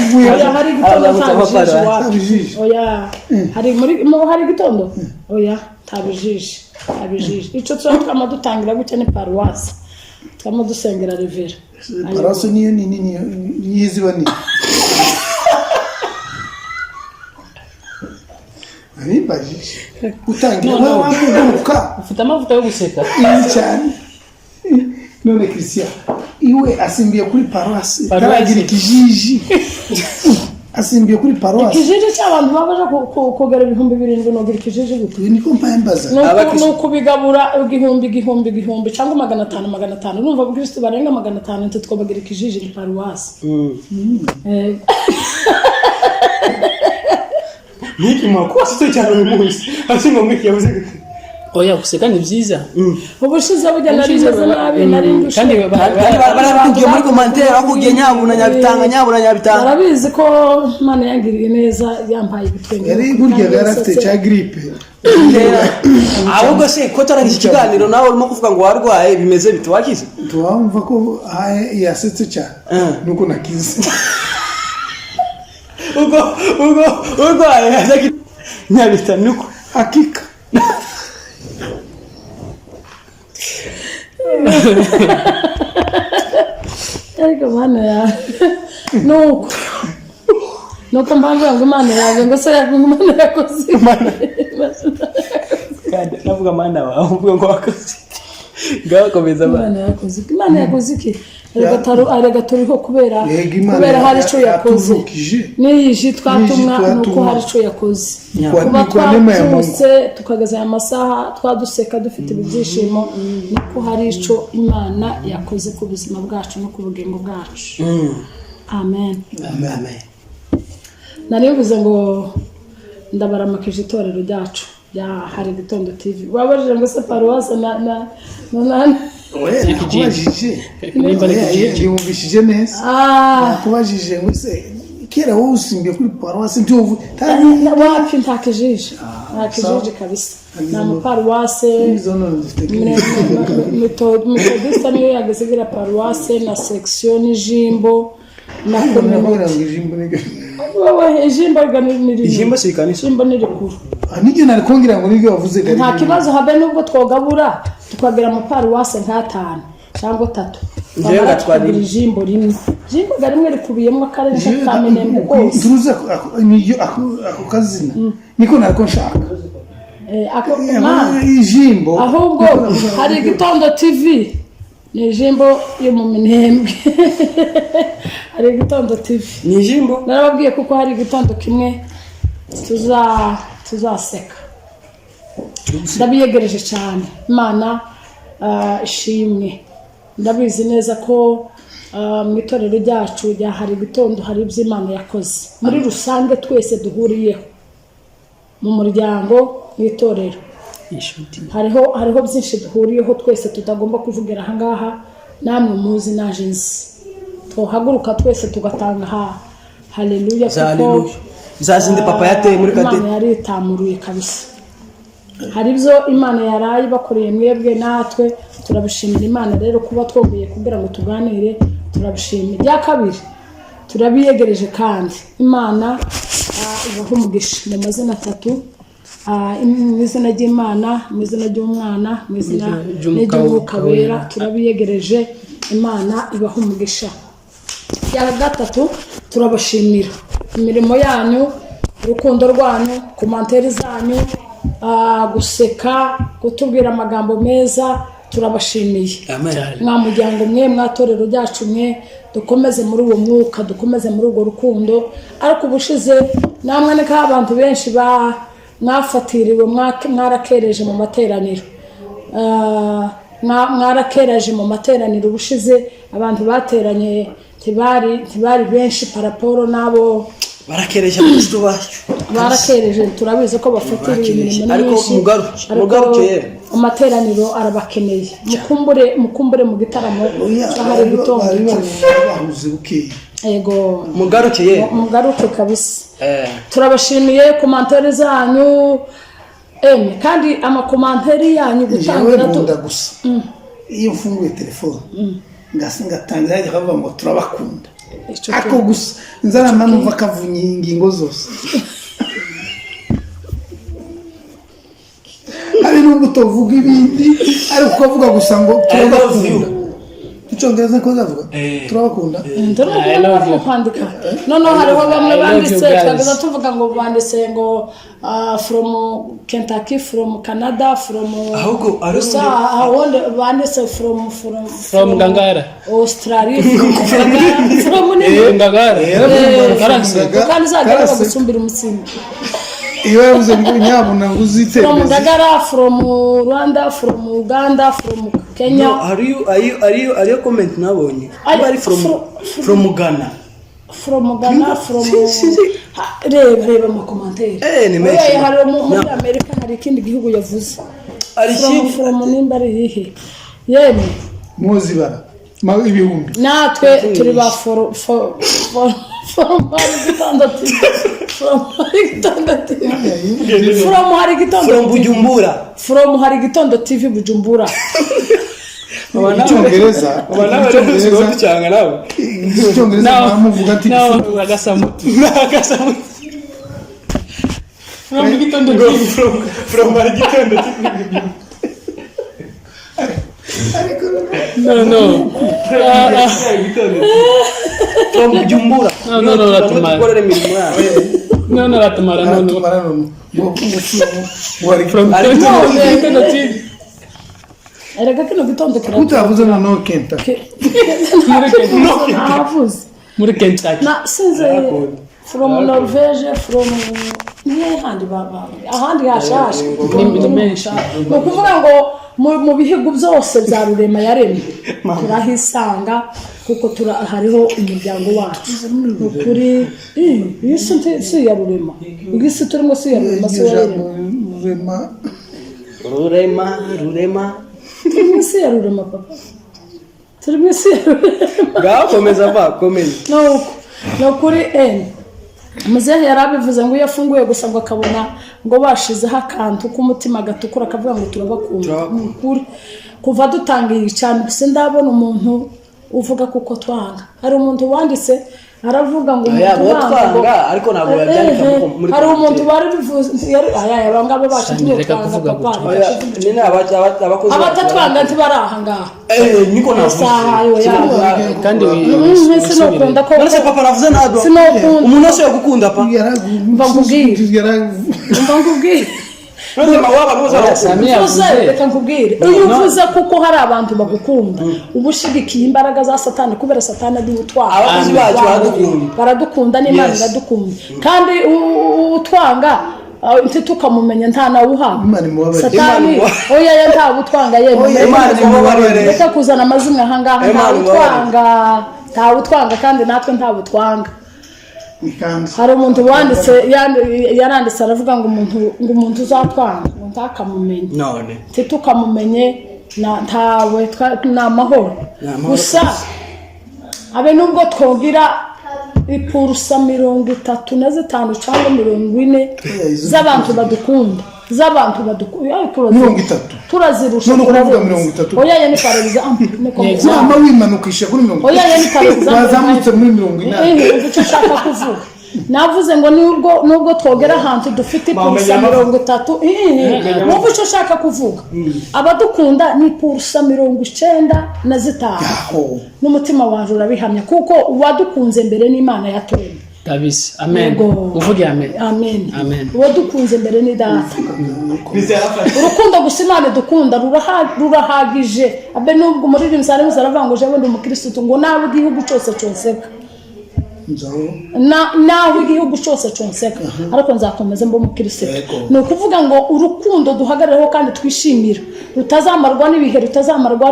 uvuye. Oya, hari Igitondo nta Hazamutse bijiji amaparuwasi. iwacu. Nta bijiji. Oya, hari muri hari Igitondo, oya, nta bijiji, nta bijiji. Icyo tuba twama dutangira gutya ni paruwasi, twama dusengera revera. Paruwasi niyo nini, niyo niyo iziba nini. Narimbajije utangira wowe wakuguruka. Ufite amavuta yo guseka. Iyi cyane. None Christian iwe asimbiye kuri paruwasi. Paruwasi. Taragira ikijiji, asimbiye kuri paruwasi. Ikijiji cy'abantu baba baje kugera 7000, nugira ikijiji gute? Uyu niko mpambaza. Ni ukubigabura igihumbi, igihumbi, igihumbi, cyangwa 500, 500. Urumva abakirisitu barenga 500, ntitwabagira ikijiji, ni paruwasi. Niki mwakosetse cyane uyu munsi hasi ngo mwiki yavuze. Oya, guseka ni byiza. Ubushize burya nari meze nabi, nari ndushye. Kandi Kandi barakubwiye muri commentaire, bakubwiye nyabuna Nyabitanga, nyabuna Nyabitanga. Barabizi ko Imana yangiriye neza, yampaye ibitwenge. Yari burya yari afite cya grippe. Ahubwo se ko tarangije ikiganiro nawe urimo kuvuga ngo warwaye, bimeze bite, wakize? Tuwumva ko yasetse cyane nuko nakize. Ubwo urwaye Nyabita nuko Hakika. Ariko Mana yawe, nuko mpamvu ngo Imana yawe, ngo se ngo Imana yakoze. Kandi navuga mana wawe uvuga ngo wakoze ngaho komeza abana. Imana yakoze iki? Imana yakoze iki? Erega turiho kubera Yego, Imana kubera hari icyo yakoze. yatuvukije. N'iyi ji twatumwa N'iyi ji ni uko twatumwa. hari icyo yakoze. Kuba Ni kwa neema ya Mungu. twabyutse tukageza aya masaha, twaduseka dufite ibi byishimo, ni uko hari icyo Imana yakoze ku buzima bwacu no ku bugingo bwacu. Amen. Amen. Nari mvuze ngo ndabaramakije itorero ryacu rya Hari Gitondo TV. Wabajije ngo se paruwasi na Oya, nakubajije. Nimba ari Oya, ikijiji. yumvishije neza. Nakubajije ngo se kera wowe usimbiye kuri paruwasi ntiwuvu Wapi, nta kijiji, nta kijiji kabisa, ni amaparuwase. Izo none zifite Metodista niyo yageze igira paruwase na section n'ijimbo na Nakubwira community. ngo ijimbo ni Wowe, ijimbo riga ni rinini. Ijimbo si ikanisa. Ijimbo ni rikuru. Ah, nijye nari kumbwira ngo nibyo wavuze gari. Nta kibazo, habe nubwo twogabura tukagira amaparuwase nk'atanu cyangwa atatu. Njyewe Bamara ngatwara tukagira rimwe. ijimbo rimwe, ijimbo ga rimwe rikubiyemo akarere ka Minembwe kose. Turuze niryo ako kazina niko nari ko nshaka. Ma, Ijimbo. Ahubwo Hari Igitondo TV ni ijimbo yo mu Minembwe, Hari Igitondo TV. Ni ijimbo. Narababwiye kuko hari igitondo kimwe tuzaseka. Ndabiyegereje cyane. Imana ishimwe. Ndabizi neza ko mu itorero ryacu rya Hari Igitondo hari ibyo Imana yakoze muri rusange twese duhuriyeho mu muryango w'itorero. Inshuti. Hariho byinshi duhuriyeho twese tutagomba kuvugira ahangaha, namwe muzi naje nzi. Tuhaguruka twese tugatanga ha haleluya. Za haleluya za zindi papa yateye muri Imana kade. yaritamuruye kabisa. Hari ibyo Imana yaraye bakoreye mwebwe, natwe turabishimira Imana. Rero kuba twongeye kugira ngo tuganire, turabishimira. Ibya kabiri, turabiyegereje kandi Imana ibahe umugisha mu mazina atatu. Mu izina ry'Imana, mu izina ry'Umwana, mu izina ry'Umwuka ry'Umwuka Wera. Wera. Turabiyegereje, Imana ibahe umugisha. Ya gatatu, turabashimira imirimo yanyu, urukundo rwanyu, commentaire zanyu, guseka, kutubwira amagambo meza, turabashimiye. Amen. Mwa muryango mwe, mwa torero ryacu mwe, dukomeze muri uwo mwuka, dukomeze muri urwo rukundo. Ariko ubushize namwe niko abantu benshi ba mwafatiriwe, mwarakereje mu materaniro. Mwarakeraje mu materaniro ubushize, abantu bateranye ntibari benshi par rapport n'abo. Barakereje abakristo bacu. Barakereje, turabizi ko bafatira Barakereje. imirimo Ariko myinshi. mugaruke, Ariko mugaruke yewe. amateraniro arabakeneye. Mukumbure, mukumbure mu gitaramo Oya, cyahari bari gitondo. bari bahuze bukeye. Yego. Mugaruke ye. Mugaruke kabisa. Eh. Turabashimiye commentaires zanyu emwe, kandi ama commentaires yanyu Jewe gutangira nkunda gusa iyo mfunguye telefone ngatangira hajya kavuga ngo turabakunda. Icyo Ako gusa nzarama numva kavunya ingingo zose, hari n'ubwo utavuga ibindi ariko ukavuga gusa ngo I love you. turabakunda. Icyongereza niko bazavuga, turabakunda. Dore I ukuntu love barimo you. kwandika. Noneho hariho bamwe I love you banditse guys. twageza tuvuga ngo banditse ngo from Kentucky, from Canada, from Ahubwo ari gusa aho banditse from From Ngagara. Australia, from Ngagara, from nini. Ngagara. Karase. Kandi uzagera Karase. bagusumbira umutsima. Iyo yavuze ngo nyabuna ngo From uzitembeze. Ngagara, from Rwanda, from Uganda, from Kenya. No, hariyo hariyo hariyo hariyo comment nabonye. Ari- Kuba ari from from Ghana. From Ghana, from reba, reba ama commentaires. Ni menshi. Oya, hari muri Na- Amerika, hari ikindi gihugu yavuze. Hari From ikindi from nimba ari iyihe yemwe. Muzibara ibihumbi. Natwe turi ba for from hari gitondo TV, from hari gitondo TV, from hari gitondo From TV. Bujumbura. From hari gitondo TV Bujumbura. Icyongereza, icyongereza, cyangwa nawe. Icyongereza mwamuvuga ati Nawe agasamutu. Agasamutu. From Gitondo TV. From hari gitondo. No, no. Ah, ah. From Bujumbura. No, ratumara. Dukorera imirimo yacu. No, no, ratumara, no, no. Aratumara none ngo ngo From Gitondo TV. Erega kino gitondo kira utavuze noneho Kentucky. Muri Kentucky. Navuze. Muri Kentucky. Na sinze from Norvege, from nihe handi baba ahandi hashashe. Ni menshi. Ni ukuvuga ngo mu bihugu byose bya Rurema yaremye turahisanga, kuko hariho umuryango wacu. Ni ukuri, iyi si si iya Rurema, iyi si turimo si iya Rurema, si Iryo iya jambo Rurema. Rurema. Rurema, Rurema. Turi mu isi ya Rurema, papa, turi mu isi ya Rurema. Ngaho komeza va, komeza. Nuko ni ukuri eni muzehe yari abivuze ngo iyo afunguye gusa ngo akabona ngo bashizeho akantu k'umutima gatukura, akavuga ngo turabakunda. Ni ukuri, kuva dutangiye cyane sindabona umuntu uvuga kuko twanga. Hari umuntu wanditse aravuga ngo Oya, umuntu bo wanga ngo twanga, ariko ntabwo babyandika muri hari umuntu commentaire. bari bivuze yari aya aba ngabo bacu Sani, reka twanga kuvuga papa. gutyo. Oya, nyine abakozi bacu Abatatwanga ntibari aha ngaha. Niko navuze. Isaha yo yabo. Kandi Sinokunda ko None se papa navuze ntabwo Sinokunda. umuntu wese yagukunda pa? Mva nkubwire. Mva nkubwire. None mama w'abantu bose barakunda. Sami Uvuze yavuze. reka nkubwire, iyo uvuze kuko hari abantu bagukunda, uba ushigikiye imbaraga za Satani, kubera Satani ari utwara. Abakozi bacu baradukunda. Baradukunda n'Imana Yes. iradukunda. Kandi utwanga ntitukamumenya, nta nawe uhaba. Imana imubabarire. Satani Imana imubabarire. oya ya ntawe utwanga yemwe. Oya, Imana imubabarire. Reka kuzana amazimwe ahangaha. Imana Ntawe imubabarire. utwanga, ntawe utwanga, kandi natwe ntawe utwanga. Ikanzu. Hari umuntu wanditse yaranditse aravuga ngo umuntu uzatwanga ngo ntakamumenye. None Ntitukamumenye ntawe ni amahoro. Ni amahoro Gusa kabisa. abe nubwo twogira ipurusa 35 cyangwa 40 Oya, z'abantu badukunda, z'abantu badukunda, ariko 30. Turazirusha. None ukuvuga Turarenza. 30. Oya ya ni par exemple niko Ni mvuga. Wama wimanukisha kuri mirongo Oya ya ni par exemple. Wazamutse muri 80. Umva icyo ushaka kuvuga. Navuze ngo nubwo twogera ahantu dufite ipurusa 30, wumva icyo ushaka kuvuga. Abadukunda ni purusa 95. Yaho. N'umutima wanjye urabihamya, kuko uwadukunze mbere n'Imana yaturemye. Kabisa. Amen. Yego. Uvuge amen. Amen. Amen. Uwadukunze mbere ni Data. Urukundo gusa Imana idukunda rurahagije. Abe nubwo umuririmbyi arimo aravuga ngo jewe ndi umukirisitu, ngo nawe igihugu cyose cyoseka. Naho igihugu cyose cyonseka, ariko nzakomeza mba umukirisitu. Yego. Ni ukuvuga ngo urukundo duhagarariho kandi twishimira rutazamarwa n'ibihe, rutazamarwa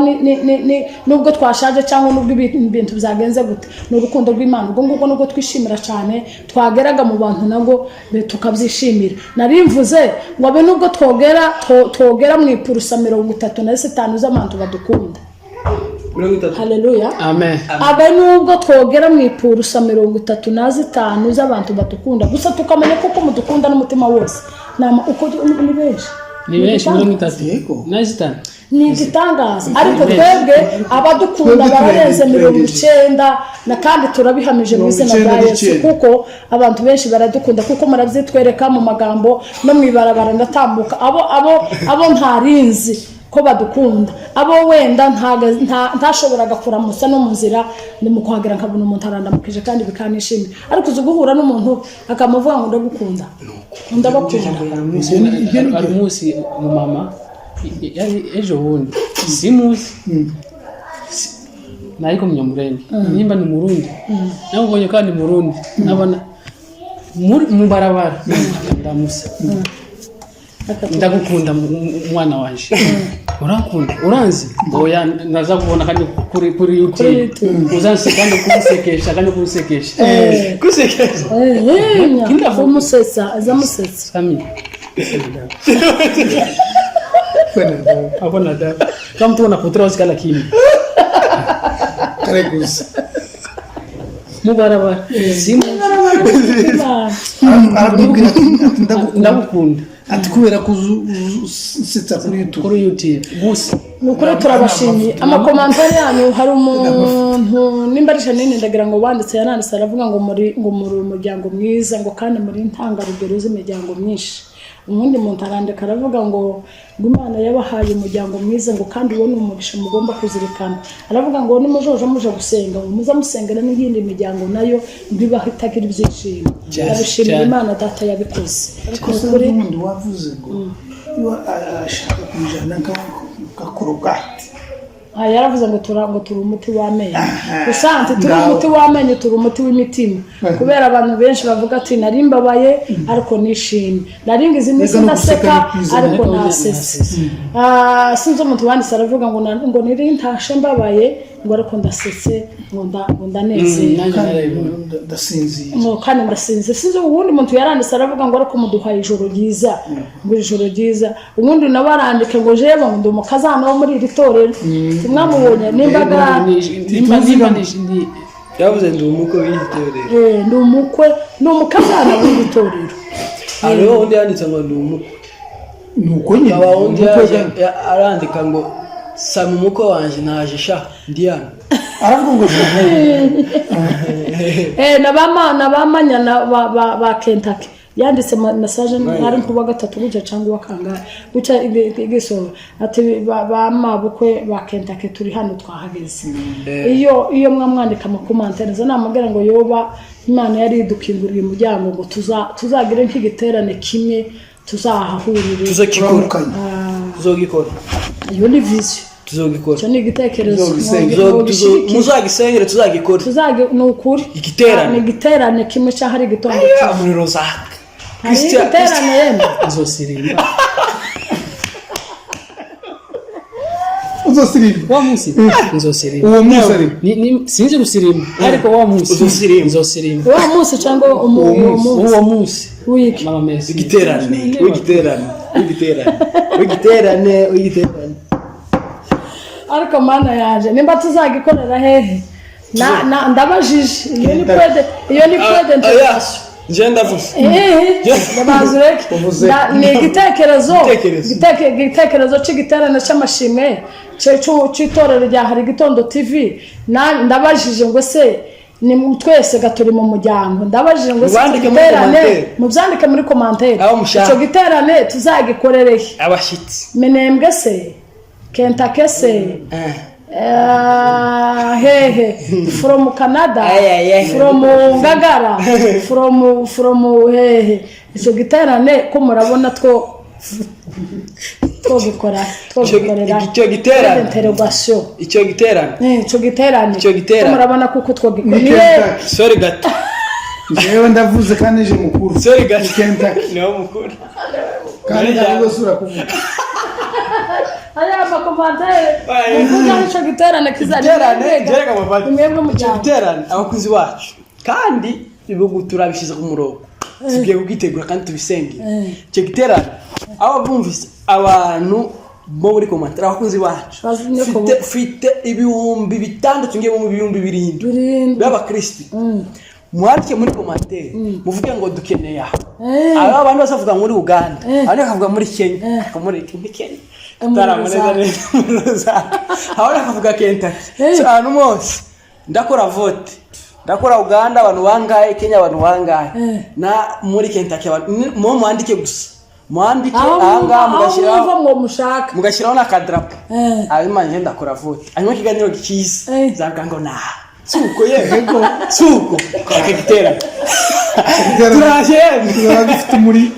nubwo twashaje cyangwa nubwo ibintu byagenze gute, ni urukundo rw'Imana. Ubwo ngubwo nubwo twishimira cyane, twageraga mu bantu nabwo tukabyishimira. Nari mvuze ngo abe nubwo twogera mu ipurusa 35 z'abantu badukunda. 30. Haleluya. Amen. Abe nubwo twogera mu ipurusa 35 z'abantu badukunda gusa, tukamenya kuko mudukunda n'umutima wose. Uko ni benshi. Ni benshi, 30. Yego. Na zitanu. Ni igitangaza, ariko twebwe abadukunda Twebwe bararenze turengeje. 90 na kandi turabihamije mu izina rya 99. Yesu, kuko abantu benshi baradukunda, kuko murabyitwereka mu magambo no mu ibarabara. Ndatambuka, abo ntarinzi ko badukunda, abo wenda ntashoboraga kuramutsa no mu nzira, ni mu kuhagera nkabona umuntu arandamukije kandi bikanishimira. Ariko uzi guhura n'umuntu akamuvuga ngo ndagukunda, ndabakunda? Hari umunsi umumama yari ejo bundi, simuzi, nariko Munyamurenge, nimba ni Murundi, namubonye kandi Murundi, nabona mu barabara, ndamusa: "Ndagukunda, mwana wanje, urankunda, uranzi?" "Oya, naza kubona kandi kuri YouTube." YouTube. Uzanse kandi kunsekesha, kandi kunsekesha. Kusekeza. Kindavuga. Umusetsa, azamusetsa. Sami akona adabu, kama mtu unapotea usikala kimya. Kare gusa. Mu barabara, simu. Aramubwira ati ndagukunda. Ndagukunda. Ati kubera ko usetsa kuri YouTube. Kuri YouTube gusa. Ni ukuri turabashimiye amacommentaires yanyu. Hari umuntu, nimba ari Janine, ndagira ngo wanditse, yananditse aravuga ngo muri umuryango mwiza, ngo kandi muri intangarugero z'imiryango myinshi. Ubundi muntu arandika aravuga ngo Imana yabahaye umuryango mwiza, ngo kandi uwo ni umugisha mugomba kuzirikana. Aravuga ngo nimujoje muje gusenga, ngo muze musengera n'iyindi miryango nayo ngo ibaho itagira ibyishimo. Ndabishimira. Cyane. Imana Data yabikoze. Ariko se Ni ukuri. n'ubundi wavuze ngo iyo ashaka kujyana nka Colgate. Aha yaravuze ngo turi umuti w'amenyo gusa, ati turi Ngaho. umuti w'amenyo, turi umuti w'imitima, kubera abantu benshi bavuga ati nari mbabaye ariko nishimye, nari ngize iminsi Mbega no guseka ndaseka ni kwiza. ariko Ariko nasetse. Sinzi umuntu wanditse aravuga ngo niri ntashe mbabaye, ngo ariko ndasetse, ngo ndanezerewe. Nanjye kandi narabibonye. Ndasinzira. Ngo kandi ndasinze. Sinzi uwundi muntu yaranditse aravuga ngo ariko muduhaye ijoro ryiza, ngo ijoro ryiza. Ubundi nawe arandika ngo jewe ngo ndi umukazana wo muri iri torero, timwamubonye nimbaga. Nimba ni Yavuze ndi umukwe w'iri torero. Ndi umukwe, ni umukazana w'iri torero. Hariho undi yanditse ngo ndi umukwe. Ni uko nyine. Aba undi umukwe. yaje arandika ngo sama umukwe wanje naje sha ndi hano. Aravuga ngo Na ba Manyana ba Kentucky yanditse message ari nkuwa gatatu gutya cyangwa uwa kangahe gutya igisohora, ati ba mabukwe ba Kentucky turi hano twahageze. Iyo mwamwandika amacommentaires, namubwira ngo yoba Imana yari idukinguriye umuryango ngo tuzagire nk'igiterane kimwe tuzahahurire. Tuzogikora. Turamukanye. Tuzogikora. Iyo ni vision. Tuzogikora. Icyo ni igitekerezo. Tuzogisengera. Mwogishyigikira. Muzagisengere, tuzagikora. Tuzage, ni ukuri. Igiterane. Ni igiterane kimwe cyangwa ari igitondo kimwe. Umuriro zaka. Hari igiterane yemwe. Nzosirimba. Uzosirimba? Wa munsi nzosirimba. Uwo munsi ari Sinzi gusirimba, ariko wa munsi Uzosirimba. nzosirimba. Uwo munsi cyangwa uwo munsi? Uwo munsi. Wiki? Mama Messi. Igiterane, w'igiterane, w'igiterane, w'igiterane, w'igiterane. Ariko Mana yaje, nimba tuzagikorera hehe? Ndabajije, iyo ni pwede, iyo ni pwede interrogation. Nje ndavuze. Ndabanza ureke. Uvuze. Ni igitekerezo. Igitekerezo. Igitekerezo cy'igiterane cy'amashimwe cy'itorero rya Hari Gitondo TV. Ndabajije ngo se ni twese ga turi mu muryango, ndabajije ngo se icyo Mubandike muri giterane commentaire. Mubyandike muri commentaire. Aho mushaka. Icyo giterane tuzagikorere he? Abashyitsi. Minembwe se, Kentucky se, hehe, from Canada? Ay, ay, ay. From Ngagara, from hehe? Icyo giterane ko murabona two Twogikora, twogikorera Icyo giterane. Interrogation. Icyo giterane. Ico giterane. Ico giterane. Ko murabona kuko twogikora. Ni Kentucky. Sorry gato. Njyewe ndavuze kandi nje mukuru. Sorry gato. Ni Kentucky. Niwo mukuru. Kandi ntabwo sura kuvuga. Aya ma commentaire. Muvuga ico giterane kizajya. Giterane, jereka mavati. Mwebwe Icyo muryango. giterane abakunzi bacu kandi ibihugu turabishyize ku murongo, tugiye kugitegura kandi tubisengere. Icyo giterane aba bumvise abantu bo muri commentaire, abakunzi bacu, Bazi niko mfite 6000, ngiye mu 7000 7,000. by'abakristi. Mwandike muri commentaire muvuge ngo dukeneye aha. Aba bantu bose bavuga muri Uganda, abandi bakavuga muri Kenya, ariko muri Kenya Muri tutaramureza Lusaka. neza, muri Lusaka, abandi bakavuga Kentucky. So ahantu hose ndakora vote, ndakora Uganda abantu bangahe, Kenya abantu bangahe, na muri Kentucky abantu mwandike gusa, mwandike Aho ahangaha mwumva, aho mugashyiraho mwumva mwo mushaka. Mugashyiraho n'akadarapo. Hanyuma nje ndakora vote, hanyuma ikiganiro cyiza nzavuga ngo naha suko yego suko akagitera turaje yemwe. Tuzaba dufite umuri.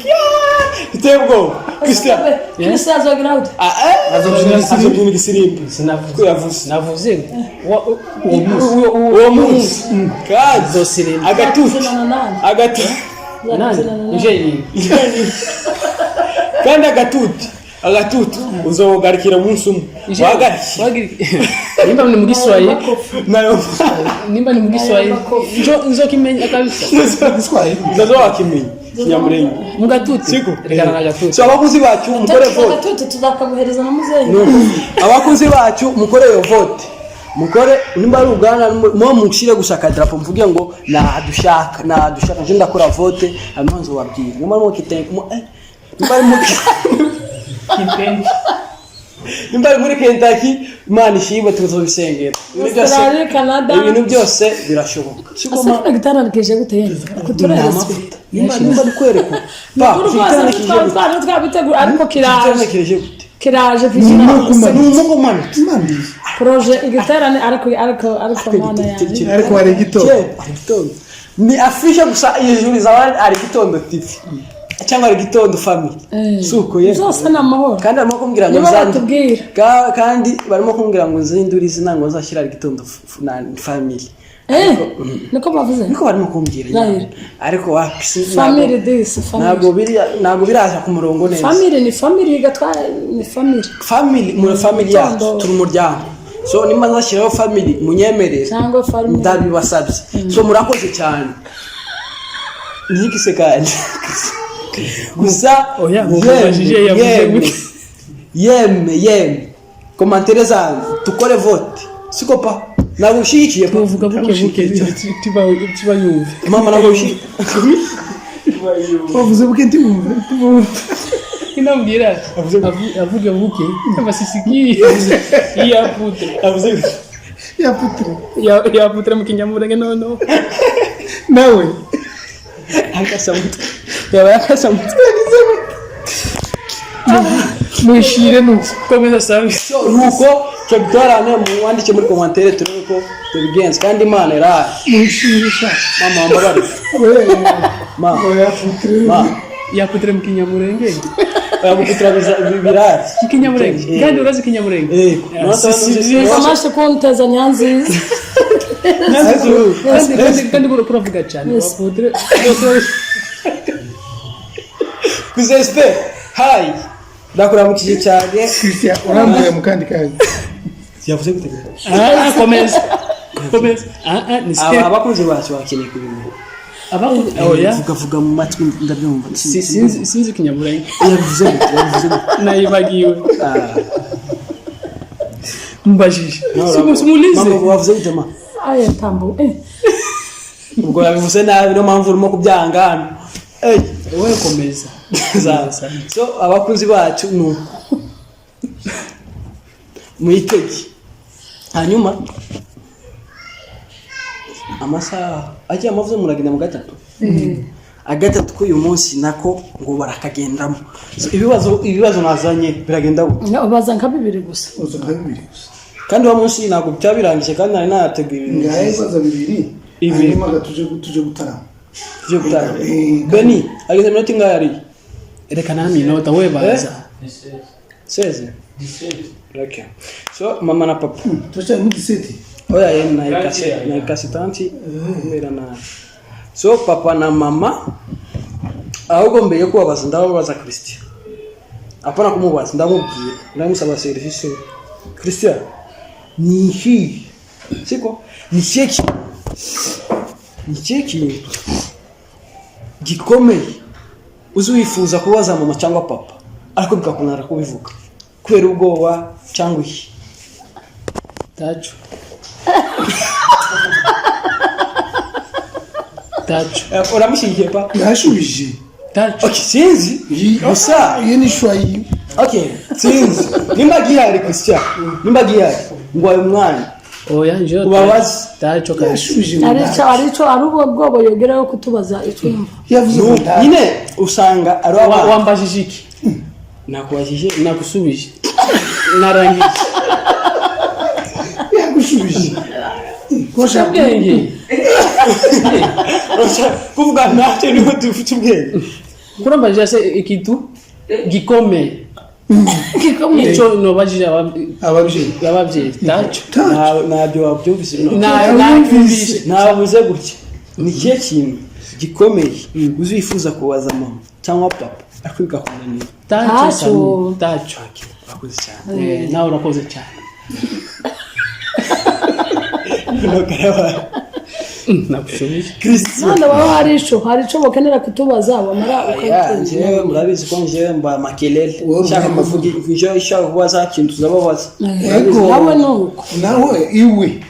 Biteye ubwoba, Christian. Christian azogira ute? Ah, eh, azobyina igisirimba. Sinavuze. Ko yavuze. Navuze uwo munsi. Uwo munsi kandi Zosirimba. agatuti. Azobyinana nande? Agatuti. Nani? Azobyinana nande? Nje. Kandi agatuti uzogarikira umunsi umwe wagariki. Nimba ni mu Giswahili, Nayo. nimba ni mu Giswahili, nzokimenya kabisa. Giswahili. Uzaza wakimenya Kinyamurenge. Mu gatuti. Siko. Rekana na gatuti. So abakunzi bacu mukore vote. Agatuti tuzakaguhereza na muzehe. Abakunzi bacu mukore iyo vote, mukore nimba ari Uganda mo mushire gusa akadarapo, mvuge ngo nadushaka, nadushaka. Nje ndakora vote, hanyuma nzobabwira nimba ari mu Kite- nimba ari mu nimba ari muri Kentucky. Imana ishimwe, tuzobisengera. Ibintu byose- Australia, Canada. Ibintu byose birashoboka. Siko Asa kino giterane kije gute yenda? ni Kuturereza. amavuta, nimba ari kwerekwa pa. Nukuri rwose Igiterane kije twari gute? twari twabitegura ariko Igiterane kiraje. kije gute? Kiraje vijina. Ni umwuka umanutse. Projet igiterane ariko mana yanjye. Ariko hari igitondo. Hari igitondo. Ni afishe gusa ijuru izaba ari Gitondo TV cyangwa ari Gitondo Family. Suko ye. Byose ni amahoro. Kandi barimo kumbwira ngo Nibo batubwira. Kandi barimo kumbwira ngo nzindure izina, ngo nzashyira ari Gitondo na Family. Niko bavuze. Niko barimo kumbwira nyine. Rahira. Ariko wapi Family this, family. Ntabwo biraza ku murongo neza. Family ni family gatwara ni family. Family, muri family yacu. Gitondo. Turi umuryango, so nimba nzashyiraho family munyemerere. Cyangwa family. Ndabibasabye. So murakoze cyane, ntigisekanye gusa. Oya, mumubajije yavuze yemwe gute? yemwe yemwe, commentaire zanyu tukore vote, siko pa? Ntabwo ushyigikiye pa? Tuvuga buke buke tuba yumve. Mama, ntabwo ushyigikiye. Bavuze buke ntiwumve. Inambwira avuge buke abasisikii ya putre. Avuze gute? Ya putre. Ya putre mu Kinyamurenge noneho. Nawe. Akasamutwe yaba akasamutwe. Mushire nuko. Komeza sabi. So nuko icyo giterane muwandike muri commentaire turebe ko tubigenza, kandi Imana irahari. Mushire sha. Mama, wambabarire. Oya. Ma. Oya putre. Ma. Ya putre mu Kinyamurenge. Oya, guputura birahari. Mu Kinyamurenge kandi urazi Kinyamurenge. Yego. Amashe kunteza nyanziza. Kandi kuravuga cyane wa putre. Kuzespe hayi, ndakuramukije cyane. Christian urambuye mu kandi kazi. Yavuze gute? Ah, komeza komeza, ah ah, ni Abakunzi bacu bakeneye kubimenya. Abakunzi, oya. Vuga, vuga mu matwi ndabyumva. Sinzi Kinyamurenge. Yavuze gute? Yavuze gute? Nayibagiwe. Ah. Mbajije simulize. Mama, wavuze gute ma? Aya tambo. Ubwo yabivuze nabi, niyo mpamvu urimo kubyanga hano. Ey, Wowe komeza. So abakunzi bacu ni uko mwitege. Hanyuma amasaha agiye amavuze, muragenda mu gatatu agatatu k'uyu munsi nako ngo barakagendamo. So, ibibazo nazanye biragenda gute? Ubaza nka bibiri gusa. Uza nka bibiri gusa. Kandi uwo munsi ntabwo byaba birangije, kandi nari nateguye ibintu Ngahe byiza. baza bibiri. Ibi. Hanyuma tuje gutarama. Byo gutanga. Eh, Beni ageze minota ingahe ariye? Reka nami inota we baza. 16. Okay, so mama na papa. Turacyari muri 17. Oya, ye nayikase 30 kubera na so papa na mama. Ahubwo mbere yo kubabaza, ndababaza Christian. Apana kumubaza, ndamubwira, ndamusaba serivisi. Christian, ni iki, siko ni ikihe kintu, ni ikihe kintu gikomeye uzi wifuza kubaza mama cyangwa papa, ariko bikakunanira kubivuga kubera ubwoba cyangwa iki? Tacu, tacu. Uramushyigikiye pa? Yashubije. Tacu. Okay, sinzi gusa. Iyo ni choix yiwe. Okay, sinzi nimba gihari. Christian, nimba gihari ngo ayo mwanya Oya, njyewe ubabaze. Tacu kabisa. Yashubije ngo Hari ntacyo. icyo, hari icyo, hari ubwo bwoba yongeraho kutubaza icyo yumva. Yavuze ngo ntacyo. Nyine usanga ari abana. Wambajije iki? Nakubajije. Nakusubije, narangije. Yagushubije. Ko Ubwenge. Urashaka kuvuga ntacyo, niho dufite ubwenge. Kurambajije se ikintu gikomeye? Gikomeye. Icyo nobajije ababyeyi. Ababyeyi, tacu. Ntabyo wabyumvise bino. Nabyumvise. Nabuze gutya: ni ikihe kintu gikomeye uzi wifuza kubaza mama cyangwa papa, ariko bikakunanira? Tacu. Tacu. Sami, tacu. Urakoze cyane. Nawe urakoze cyane. Ntukaraba. Nakushubije. Christian. None baba hari icyo bakenera kutubaza, wamara Ya, ukabiteza. njyewe murabizi ko njyewe mba makelele. Wowe Nshaka uri kuvuga icyo nshaka kubaza, ikintu tuzababaza. Ego. Nawe ni uko. Nawe iwe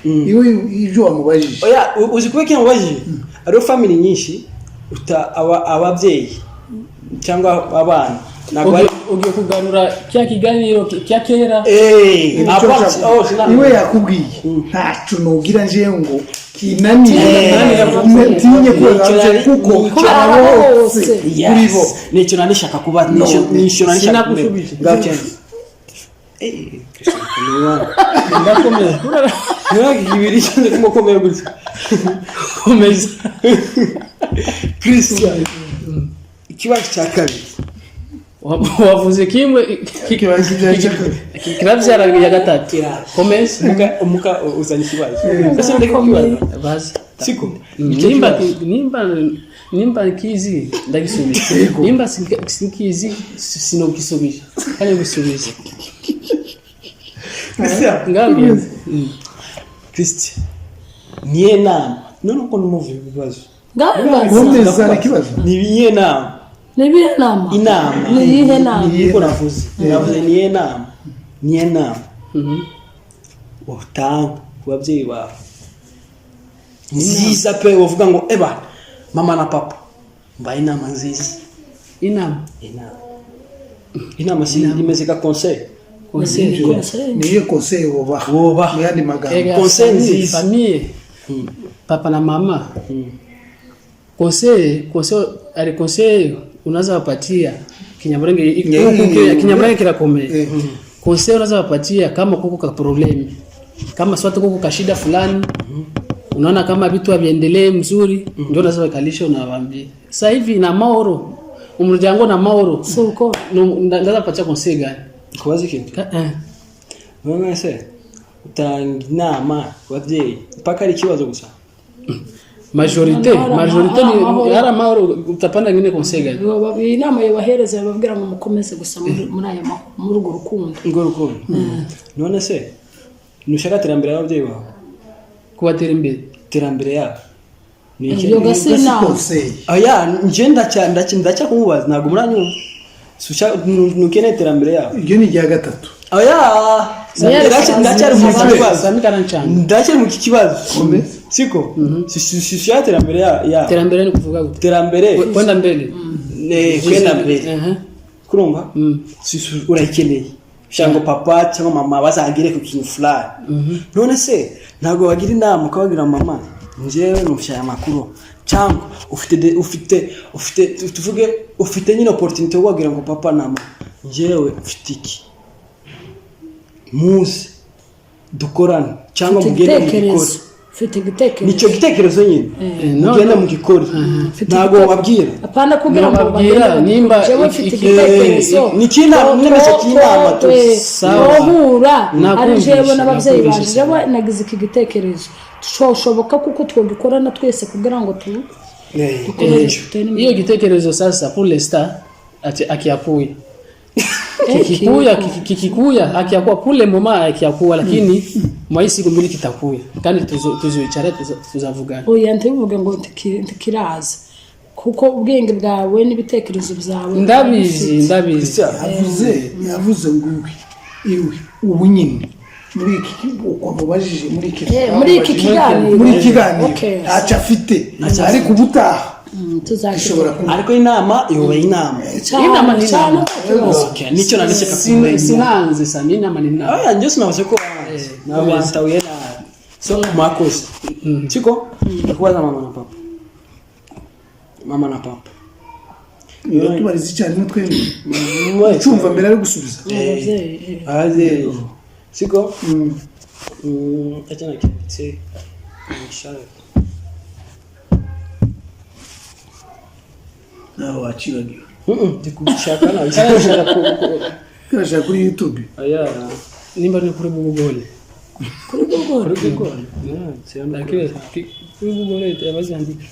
ibyo wamubajije. Oya, uzi kuba ikintu ubajije, hariho family nyinshi ababyeyi cyangwa abana ntabwo bari Ugiye kugarura cya kiganiro cya kera. Eh, Icyo apart- oh, iwe yakubwiye, ntacyo nugira njewe ngo kinanire, ntinye kubaza ababyeyi kuko Nicyo aba bose. bose kuri bo. Nicyo nari nshaka kuba, nicyo nari nshaka kumenya. Sinagusubije. Bwa cyane. Eh, Christian, komera. Ndakomeza. Ntabwo ibiri cyane kumukomera gutya. Komeza. Christian, ikibazo cya kabiri. Wavuze kimwe. Ikibazo cya kabiri. Kirabyara ya gatatu, komeza. Umuka uzanye ikibazo. Ese ndeke kukibaza? Baza. Siko Nicyo Nimba kibazo. nimba kizi ndagisubiza, nimba sinkizi sinogisubiza kandi gusubiza. Christian. Ngambye. Christian, niye nama none uko numuva ibibazo. Ngabibaza. Komeza ikibazo. Ni iyihe nama? Ni ibihe nama? Inama. Ni iyihe nama? Niko navuze niye nama, niye nama utanga ku babyeyi bawe nziza pe, uvuga ngo eba mama na papa, mbaye inama nziza. Inama. Inama si imeze nka conseil. Conseil. Conseil. Niyo conseil wobaha? Wobaha. Mu yandi magambo. Ega, Conseil famille, nziza. Famille, papa na mama, conseil ari conseil unaweza wapatia Kinyamulenge. Kinyamulenge kirakomeye. Conseil unaweza wapatia kama kuko ka problème, kama swata kuko ka shida fulani, unaona kama vitu haviendelee mzuri, ndio unaweza wakalisha, unawaambia sasa hivi na mahoro umuryango na mahoro. Si uko. Ndaza patia conseil gani? Kubaza ikintu. None se utanga inama ku babyeyi mpaka ari ikibazo gusa? Majorité Hari majorité hari ni amahoro. hari amahoro, utapanda ngine conseil gani? Iyi nama yobahereza, bababwira ngo mukomeze gusa muri aya mahoro, muri urwo rukundo. Urwo rukundo. None se ntushaka iterambere y'ababyeyi bawe? Kubatera imbere. Iterambere yabo ni iki? Iyo gasi Si inama. conseil. Oya, nje ndacya kumubaza, ntabwo muranyumva. Ntukeneye iterambere yabo? Iryo ni irya gatatu. Oya, ndacyari mu kibazo. Sami karancanga. Ndacyari mu kibazo. Komeza. Siko sishaka iterambere yabo. Iterambere ni kuvuga gute? Iterambere. Kwenda mbele. Ne kwenda mbere. Kurumva urayikeneye, ushaka ngo papa cyangwa mama bazagere ku kintu fulani. None se ntabwo bagira inama ukababwira: mama, njyewe numvise aya makuru, cyangwa ufite ufite tuvuge ufite nyine opportunity yo kubabwira ngo papa na mama, njyewe mfite iki, muze dukorane, cyangwa Mfite mugende ibitekerezo. mubikore. Mfite igitekerezo. Nicyo gitekerezo nyine, No, mugende no. mugikore. Mfite Ntabwo igitekerezo. wababwira. Apana kugira ngo Nobabwira bagende nimba jewe mfite igitekerezo. Ni icy'inama, nemeze cy'inama tu. Sawa. Twohura ari Nakumvishe, jewe n'ababyeyi banje, nakumvishe. jewe nagize iki gitekerezo, cyoshoboka kuko twogikorana twese kugira ngo tu dukomeze dutere imbere. Hiyo gitekerezo sasa, pour l'instant ati akiakuya kikikuya, kikikuya akiakuwa kule moma akiakuwa, lakini mwa hii siku mbili kitakuya kandi tuzoicara tuzavugana. Oya, ntibivuge ngo ntikiraza, kuko ubwenge bwawe n'ibitekerezo byawe Ndabizi, ndabizi. Yavuze ngo iwe iwe ubu nyine muri iki, uko mubajije muri iki Muri iki kiganiro. Muri iki kiganiro Okay. ntacyo afite, ariko ubutaha Tuzakora. ishobora kuba. Ariko inama iyoboye inama. Inama ni cyane. inama. Okay, nicyo nanishaka kumenya. Sinanze sa ni inama ni inama. Aya njye sinavuze ko wanze, ntabwo wantahuye nabi, so mwakoze siko ndakubaza mama na papa, mama na papa. Tubariza icyarimwe twembi. Mwese. Cyumva mbere ari gusubiza. Ababyeyi. Ababyeyi siko. Acha nakitse nishaka. Nawe wacibagiwe. Ndi kubishaka nabi. Karashaka Turashaka kuri YouTube. Aya. Nimba ni kuri Google. Kuri Google. Kuri Google. Lakini kuri Google abazandika.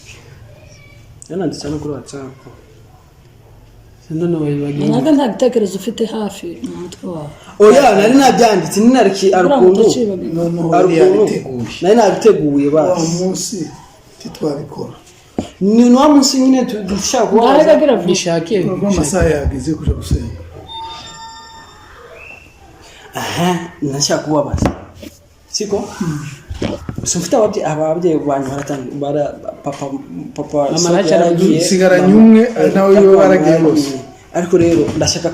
Yananditse no kuri WhatsApp. None wayibagiwe. Ntabwo nta gitekerezo ufite hafi mu mutwe wawe. Oya, nari nabyanditse ninariki arukuntu. Utacibagiwe. Noneho yari Arukuntu yabiteguye. Nari nabiteguye Wa basi. munsi ntitwabikora. Ni wa munsi nyine dushaka kubabaza. Ntarega vuba. Bishake. Ubwo amasaha yageze kuja gusenga. Aha, ndashaka kubabaza siko so mfite ababyeyi, ababyeyi banyu baratanga bara papa papa Mama so aracyari yaragiye, Nsigaranye mama- umwe, nawe papa wiwe baragiye yaragiye. bose. Ariko rero ndashaka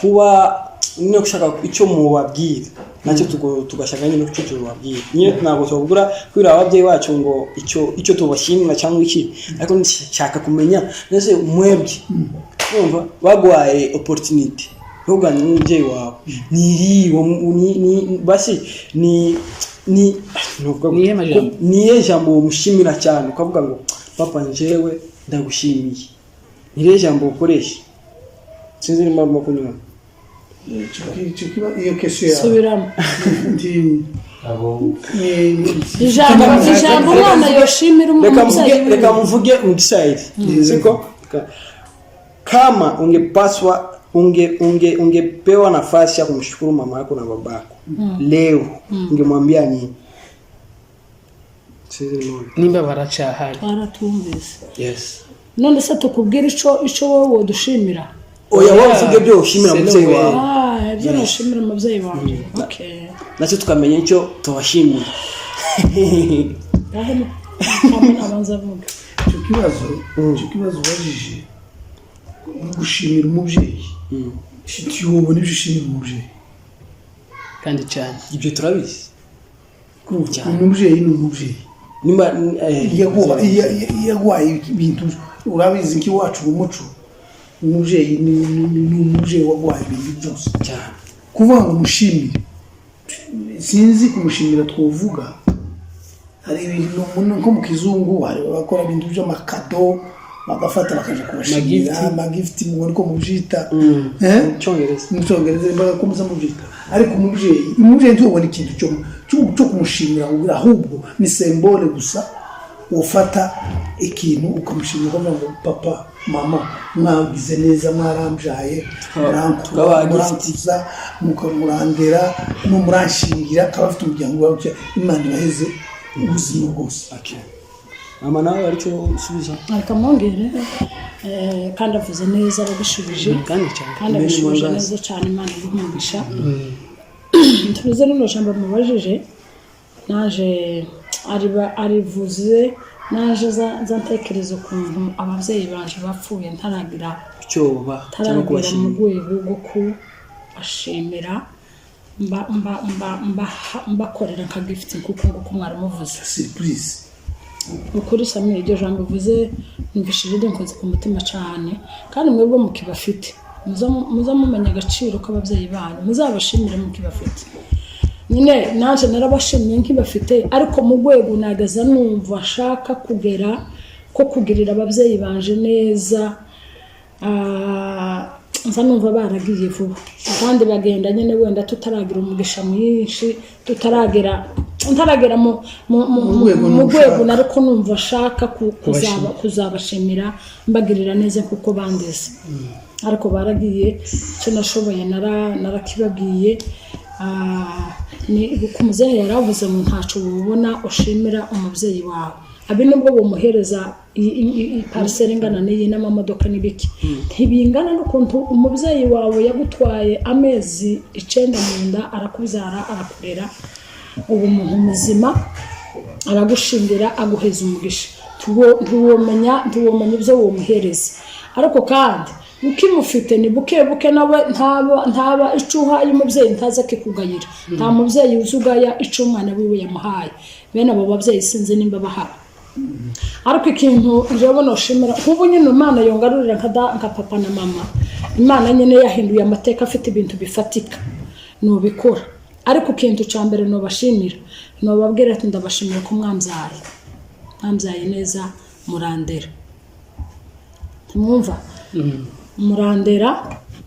kuba nyine gushaka icyo mubabwira nacyo tugashaka nyine icyo tubabwira nyine. Ntabwo tubabwira kubera ababyeyi bacu ngo icyo tubashimira cyangwa iki, ariko nshaka kumenya mbese mwebwe urumva baguhaye opportunity yo kuganira n'umubyeyi wawe, ni iri basi ni nuvuga ngo- Ni iyihe majambo? Ni iyihe jambo umushimira cyane ukavuga ngo papa, njyewe ndagushimiye? Ni irihe jambo ukoresha? Sinzi niba ndimo kunyura. Iyo question yawe Subiramo. Ndi Ijambo umwana yoshimira Reka umubyeyi mvuge, wiwe. reka mvuge mu Kiswahili, siko kama ungepaswa ungepewa nafasi ya kumshukuru mama yako na babako leo, ungemwambia nini? Sinzi niba- Nimba baracahari. Twaratumvise. Yes. None se tukubwira ico wowe wodushimira? Oya, wowe uvuge byo ushimira C'est umubyeyi le wawe. Ah, ibyo nashimira umubyeyi wanjye, okay. Nacyo tukamenya icyo tubashimira. Ngaho ni abanza avuga. Icyo kibazo ubajije, gushimira umubyeyi, wobona ibyo ushimira umubyeyi. Kandi cyane. Ibyo turabizi. Kurumva, umubyeyi ni umubyeyi. Nimba Iyo yaguhaye ibintu, urabizi nk'iwacu mu muco, umubyeyi ni umubyeyi waguhaye ibintu byose. Cyane. Kuvuga ngo umushimire, sinzi kumushimira twovuga. Hari ibintu nko mu kizungu hari abakora ibintu by'amakado, bagafata bakaja kubashimira, amagift, mubona uko mubyita. Eh? Mu Cyongereza. Mu Cyongereza bagakomeza mubyita. Ariko umubyeyi ntubona ikintu cyo kumushimira, ahubwo ni symbole gusa. Ufata ikintu ukamushimira, ukavuga ngo papa, mama, mwagize neza, mwarambyaye, murankura, Tukabaha gift. murankuza, mukamurandera n'umuranshingira, akaba afite umuryango wawe, Imana ibaheze ubuzima bwose. Okay. Mama, nawe aricyo usubiza. Reka mwongere, kandi avuze neza, arabishubije. Kandi cyane. Kandi abishubije neza cyane, Imana iguhungisha. Tuvuze rino jambo mubajije, naje ariba arivuze, naje za ntekereza ukuntu ababyeyi banje bapfuye ntaragira Icyo ba cyangwa ntaragera mu kubashimira. rwego rwo kubashimira, mba mba mba mbakorera nka gift kuko nguko mwari muvuze. Surprise. Ukuri Samwe, iryo jambo uvuze numvishije rinkoze ku mutima cyane. Kandi mwebwe mukibafite, muza mumenya agaciro k'ababyeyi banyu, muzabashimire mukibafite. Nyine naje narabashimye nkibafite, ariko mu rwego nagaza numva nshaka kugera ko kugirira ababyeyi banje neza. Nza numva baragiye vuba kandi bagenda nyine wenda tutaragira umugisha mwinshi, tutaragera ntaragera Mu rwego mu rwego nushaka. Ariko numva nshaka kuzabashimira mbagirira neza kuko bandeze, ariko baragiye. Icyo nashoboye narakibabwiye. Ni uko umuzehe yaravuze ngo ntaco wubona ushimira umubyeyi wawe, abe nubwo bumuhereza iparcelle ingana n'iyi n'amamodoka n'ibiki, ntibingana n'ukuntu umubyeyi wawe yagutwaye amezi 9 mu nda, arakubyara, arakurera, ubu umuntu muzima, aragushingira, aguheza umugisha. Ntiwomenya ibyo womuhereza, ariko kandi ukimufite ni buke buke nawe ntaba ico uhaye umubyeyi ntaza akikugayira. Nta mubyeyi uzi ugaya ico umwana wiwe yamuhaye. Bene abo babyeyi sinzi nimba bahaba, ariko ikintu njyewe noshimira nk'ubu nyine Imana yongarurira nka papa na mama, Imana nyine yahinduye amateka, afite ibintu bifatika nubikora. Ariko ikintu cya mbere nubashimira, nubabwira ati ndabashimira ko mwambyaye neza, murandera, ntimwumva, murandera,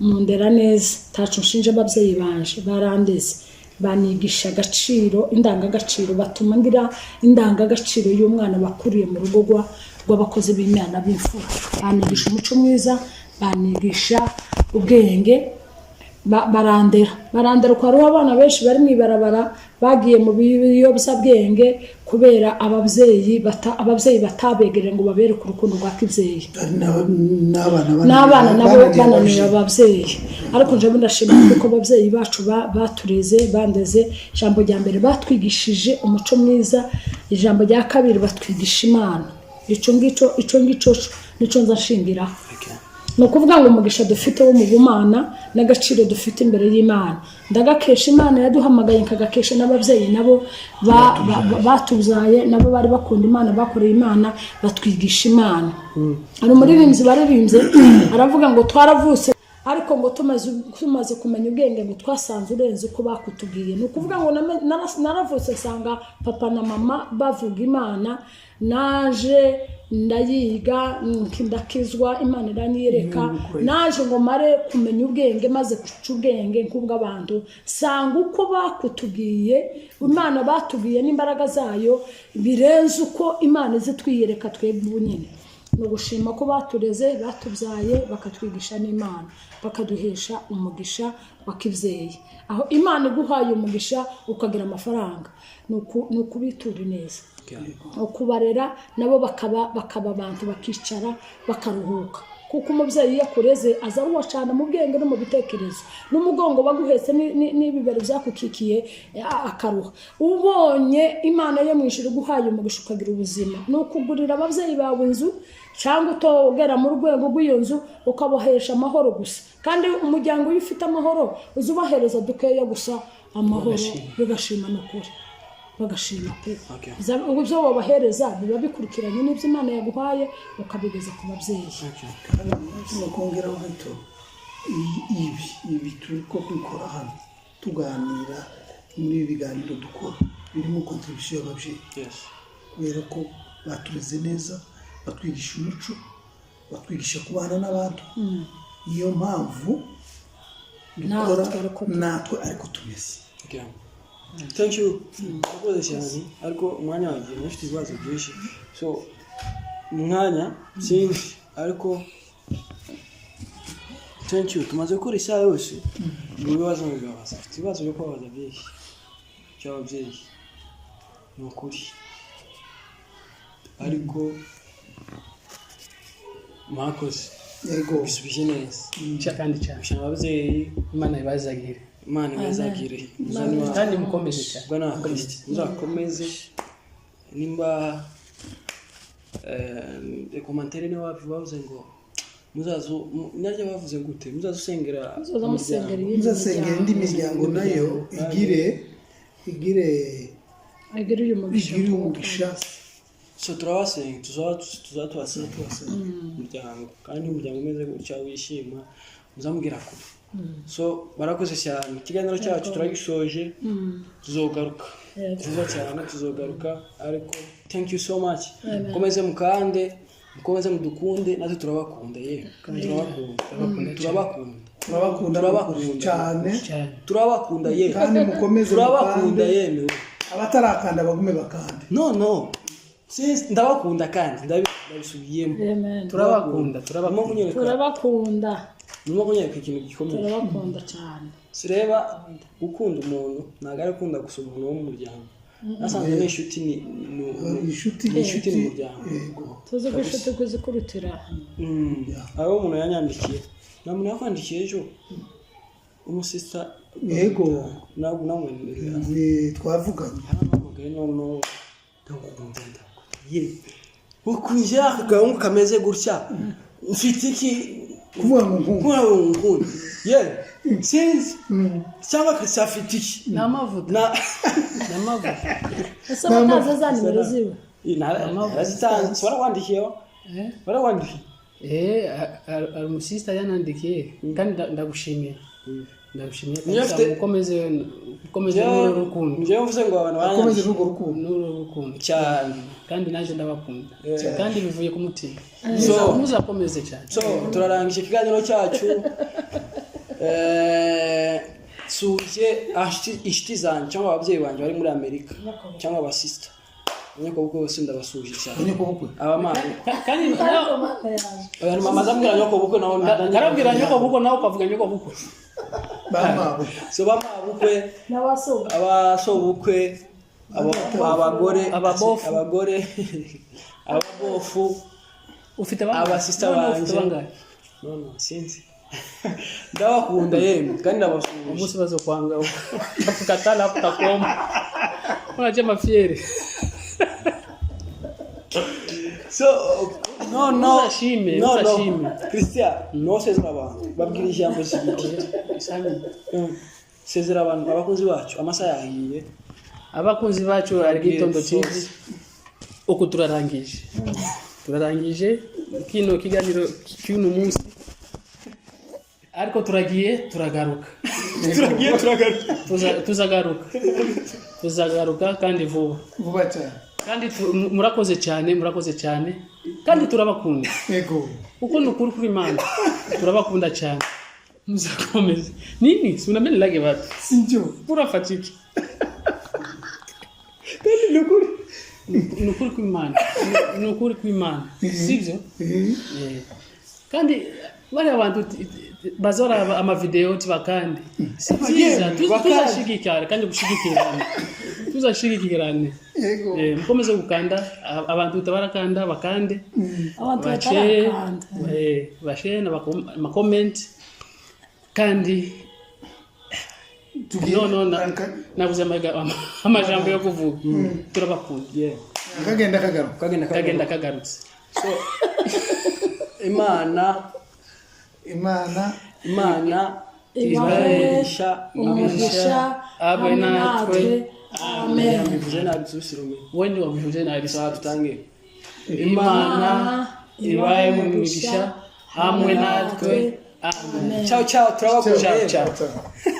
mundera neza. Ntaco nshinja ababyeyi banje, barandeze, banigisha agaciro, indangagaciro, batuma ngira indangagaciro y'umwana bakuriye mu rugo rw'abakozi b'Imana b'imfura. Banigisha umuco mwiza, banigisha ubwenge, barandera. Kwa hariho abana benshi bari mu ibarabara bagiye mu biyobyabwenge kubera ababyeyi batabegereye ngo babereke urukundo rwa kibyeyi. Hari n'abana n'abana nabo bananiye bananiye ababyeyi. Ababyeyi. Ariko njyewe ndashima kuko ababyeyi bacu batureze, bandeze. Ijambo rya mbere batwigishije umuco mwiza, ijambo rya kabiri batwigisha Imana. Icyo ngicyo nicyo nza nshingiraho. Ni ukuvuga ngo umugisha dufite wo mu bumana n'agaciro dufite imbere y'Imana ndagakesha Imana yaduhamagaye, nkagakesha n'ababyeyi nabo batubyaye, nabo bari bakunda Imana, bakoreye Imana, batwigisha Imana. Hari umuririmbyi baririmbye aravuga ngo twaravutse, ariko ngo tumaze kumenya ubwenge ngo twasanze urenze uko bakutubwiye. Ni ukuvuga ngo naravutse nsanga papa na mama bavuga Imana, naje ndayiga, ndakizwa, Imana iranyereka. Naje ngo mare kumenya ubwenge, maze guca ubwenge nk'ubw'abantu, sanga uko bakutubwiye Imana batubwiye n'imbaraga zayo birenze uko Imana izi twiyereka twebwe ubu nyine. Ni ugushima ko batureze, batubyaye, bakatwigisha n'Imana, bakaduhesha umugisha wa kibyeyi. Aho Imana iguhaye umugisha ukagira amafaranga, ni ukubitura neza, ukubarera nabo bakaba abantu, bakicara bakaruhuka, kuko umubyeyi iyo akureze aza aruha cyane mu bwenge no mu bitekerezo, n'umugongo baguhetse n'ibibero byakukikiye, akaruha. Ubonye Imana yo mu ijuru iguhaye umugisha ukagira ubuzima, ni ukugurira ababyeyi bawe inzu cyangwa utogera mu rwego rw'iyo nzu, ukabahesha amahoro gusa. Kandi umuryango iyo ufite amahoro, uza ubahereza dukeya gusa amahoro, bigashima, ni ukuri bagashima pe. Ubwo ibyo wabahereza biba bikurikiranye n'ibyo Imana yaguhaye, ukabigeza ku babyeyi. No kongeraho gato, ibi turi ko kubikora hano tuganira, muri ibi biganiro dukora birimo contribution y'ababyeyi, kubera ko batureze neza, batwigisha umuco, batwigisha kubana n'abantu. Niyo mpamvu dukora Natwe ariko natwe ariko tumeze. Okay. Thank you. Urakoze cyane, ariko umwanya wagiye, ufite ibibazo byinshi, so umwanya sinzi, ariko thank you. Tumaze gukora isaha yose mu bibazo bibabaza. Mfite ibibazo byo kubabaza byinshi by'ababyeyi, ni ukuri, ariko mwakoze. Yego. Bisubije neza. Kandi cyane. Gushima ababyeyi. Imana ibazagire. Imana ibazagire. Kandi mukomeze cyane. Ubwo ni abakristo muzakomeze. Nimba commentaire niba bavuze ngo muzazo naryo bavuze gute, muzaza usengera. Muzaza musengera iyindi. Muzasengera indi miryango nayo igire Agire uyu mugisha. Igire umugisha. So turabasenga, tuzaba tubasenga umuryango, kandi umuryango umeze gutya wishima muzamubwira kure. So barakoze cyane, ikiganiro cyacu turagisoje, tuzogaruka vuba cyane, tuzogaruka. Ariko thank you so much. Mukomeze mukande, mukomeze mudukunde, natwe turabakunda. Ye, turabakunda, turabakunda. Turabakunda. Turabakunda. Cyane. Cyane. Turabakunda ye. Kandi mukomeze Turabakunda. mukande. Yemewe. Abatarakanda bagume bakande. No, no. Since ndabakunda kandi ndabisubiyemo. Amen. Turabakunda. Ndimo Turabakunda. kunyereka. Turabakunda. Ndimo kunyereka ikintu gikomeye. Turabakunda cyane. Sireba, gukunda umuntu ntabwo ari ukunda gusa umuntu wo mu muryango, nasanze n'inshuti Inshuti. ni inshuti mu muryango. Yego. Tuzi ko inshuti kuzikurutira. Hariho umuntu yanyandikiye, nta muntu yakwandikiye ejo, umusista. Yego. Ntabwo namwe. Twavuganye. Yarampamagaye noneho, ndagukunda, ndagukunda ye, ukunjye aka gahungu kameze gutya, mfite iki? Kuvuga ngo nkunda. Kuvuga ngo nkunda ye, sinzi cyangwa Christian afite iki. Ni amavuta. Na Ni amavuta. Ese abatazi za nimero ziwe? Narazitanze, barakwandikiyeho, barakwandikiye. Hari umusista yanandikiye kandi ndagushimiye, ndagushimiye Niyo kabisa. Mukomeze, mukomeze n'uru rukundo. Njyewe mvuze ngo abantu Akomeze baranyandikiye. n'urwo rukundo. N'uru rukundo. Cyane. Kandi nanjye ndabakunda kandi bivuye ku mutima. Muzakomeze cyane. So turarangije ikiganiro cyacu. Suje inshuti zanjye cyangwa ababyeyi banjye bari muri Amerika cyangwa abasista, nyokobukwe bose ndabasuje cyane. Nyokobukwe. Abamana. Kandi nawe Oya, mama azambwira nyokobukwe nawe. Karabwira nyoko bukwe, nawe ukavuga nyoko bukwe. Bamabo. So bamabukwe, N'abasohoka. abasobukwe, abagore, Ababofu. abagore, ababofu. Ufite bangahe? Abasista None ufite banje. bangahe? No, no, sinzi, ndabakunda yemwe kandi ndabasuhuje. Umunsi bazokwanga bakukatala kutakuomba unachema fiere. So no, no. Uzashime, No, no. uzashime. Christian, no, sezera abantu, babwira ijambo zibiri. Sami. Sezera abantu, abakunzi bacu, amasaha yahiye. Abakunzi bacu, ari gitondo Source. cyiza. Uku turarangije kino kiganiro cy'uno munsi, ariko turagiye, turagaruka. Turagiye, turagaruka. Tuzagaruka, tuzagaruka kandi vuba. Vuba cyane. Kandi murakoze cyane, murakoze cyane kandi turabakunda. Yego. Kuko ni ukuri kuri Imana, turabakunda cyane. Muzakomeze nini sinamenelage batu. Sinjyo. Urafatiki. Kandi ni ukuri. Ni ukuri kw'Imana, ni ukuri kw'Imana, sibyo? Eh. Eh. Kandi bariya bantu bazora amavideo tibakande, si byiza. Bakande. Tuzashigikirane kandi gushigikirane, tuzashigikirane. Yego. Mukomeze gukanda, abantu tabarakanda bakande. Abantu Bashe batarakanda. Bashe n'amakomenti kandi. Tugiye. No, no, nabuze amajambo yo kuvuga. Turabakunda. Yeah. Kagenda kagaruka. Kagenda. Kagenda kagarutse. So Imana Imana Imana ibahe umugisha. Umugisha. Abe hamwe natwe. natwe. Amen. Bivuze nabi, tubisirome. Wendi wabivuze nabi. Sawa, tutange. Imana ibahe umugisha hamwe natwe. Amen. Ciao, ciao, turabakunda. Ciao, ciao. Ciao.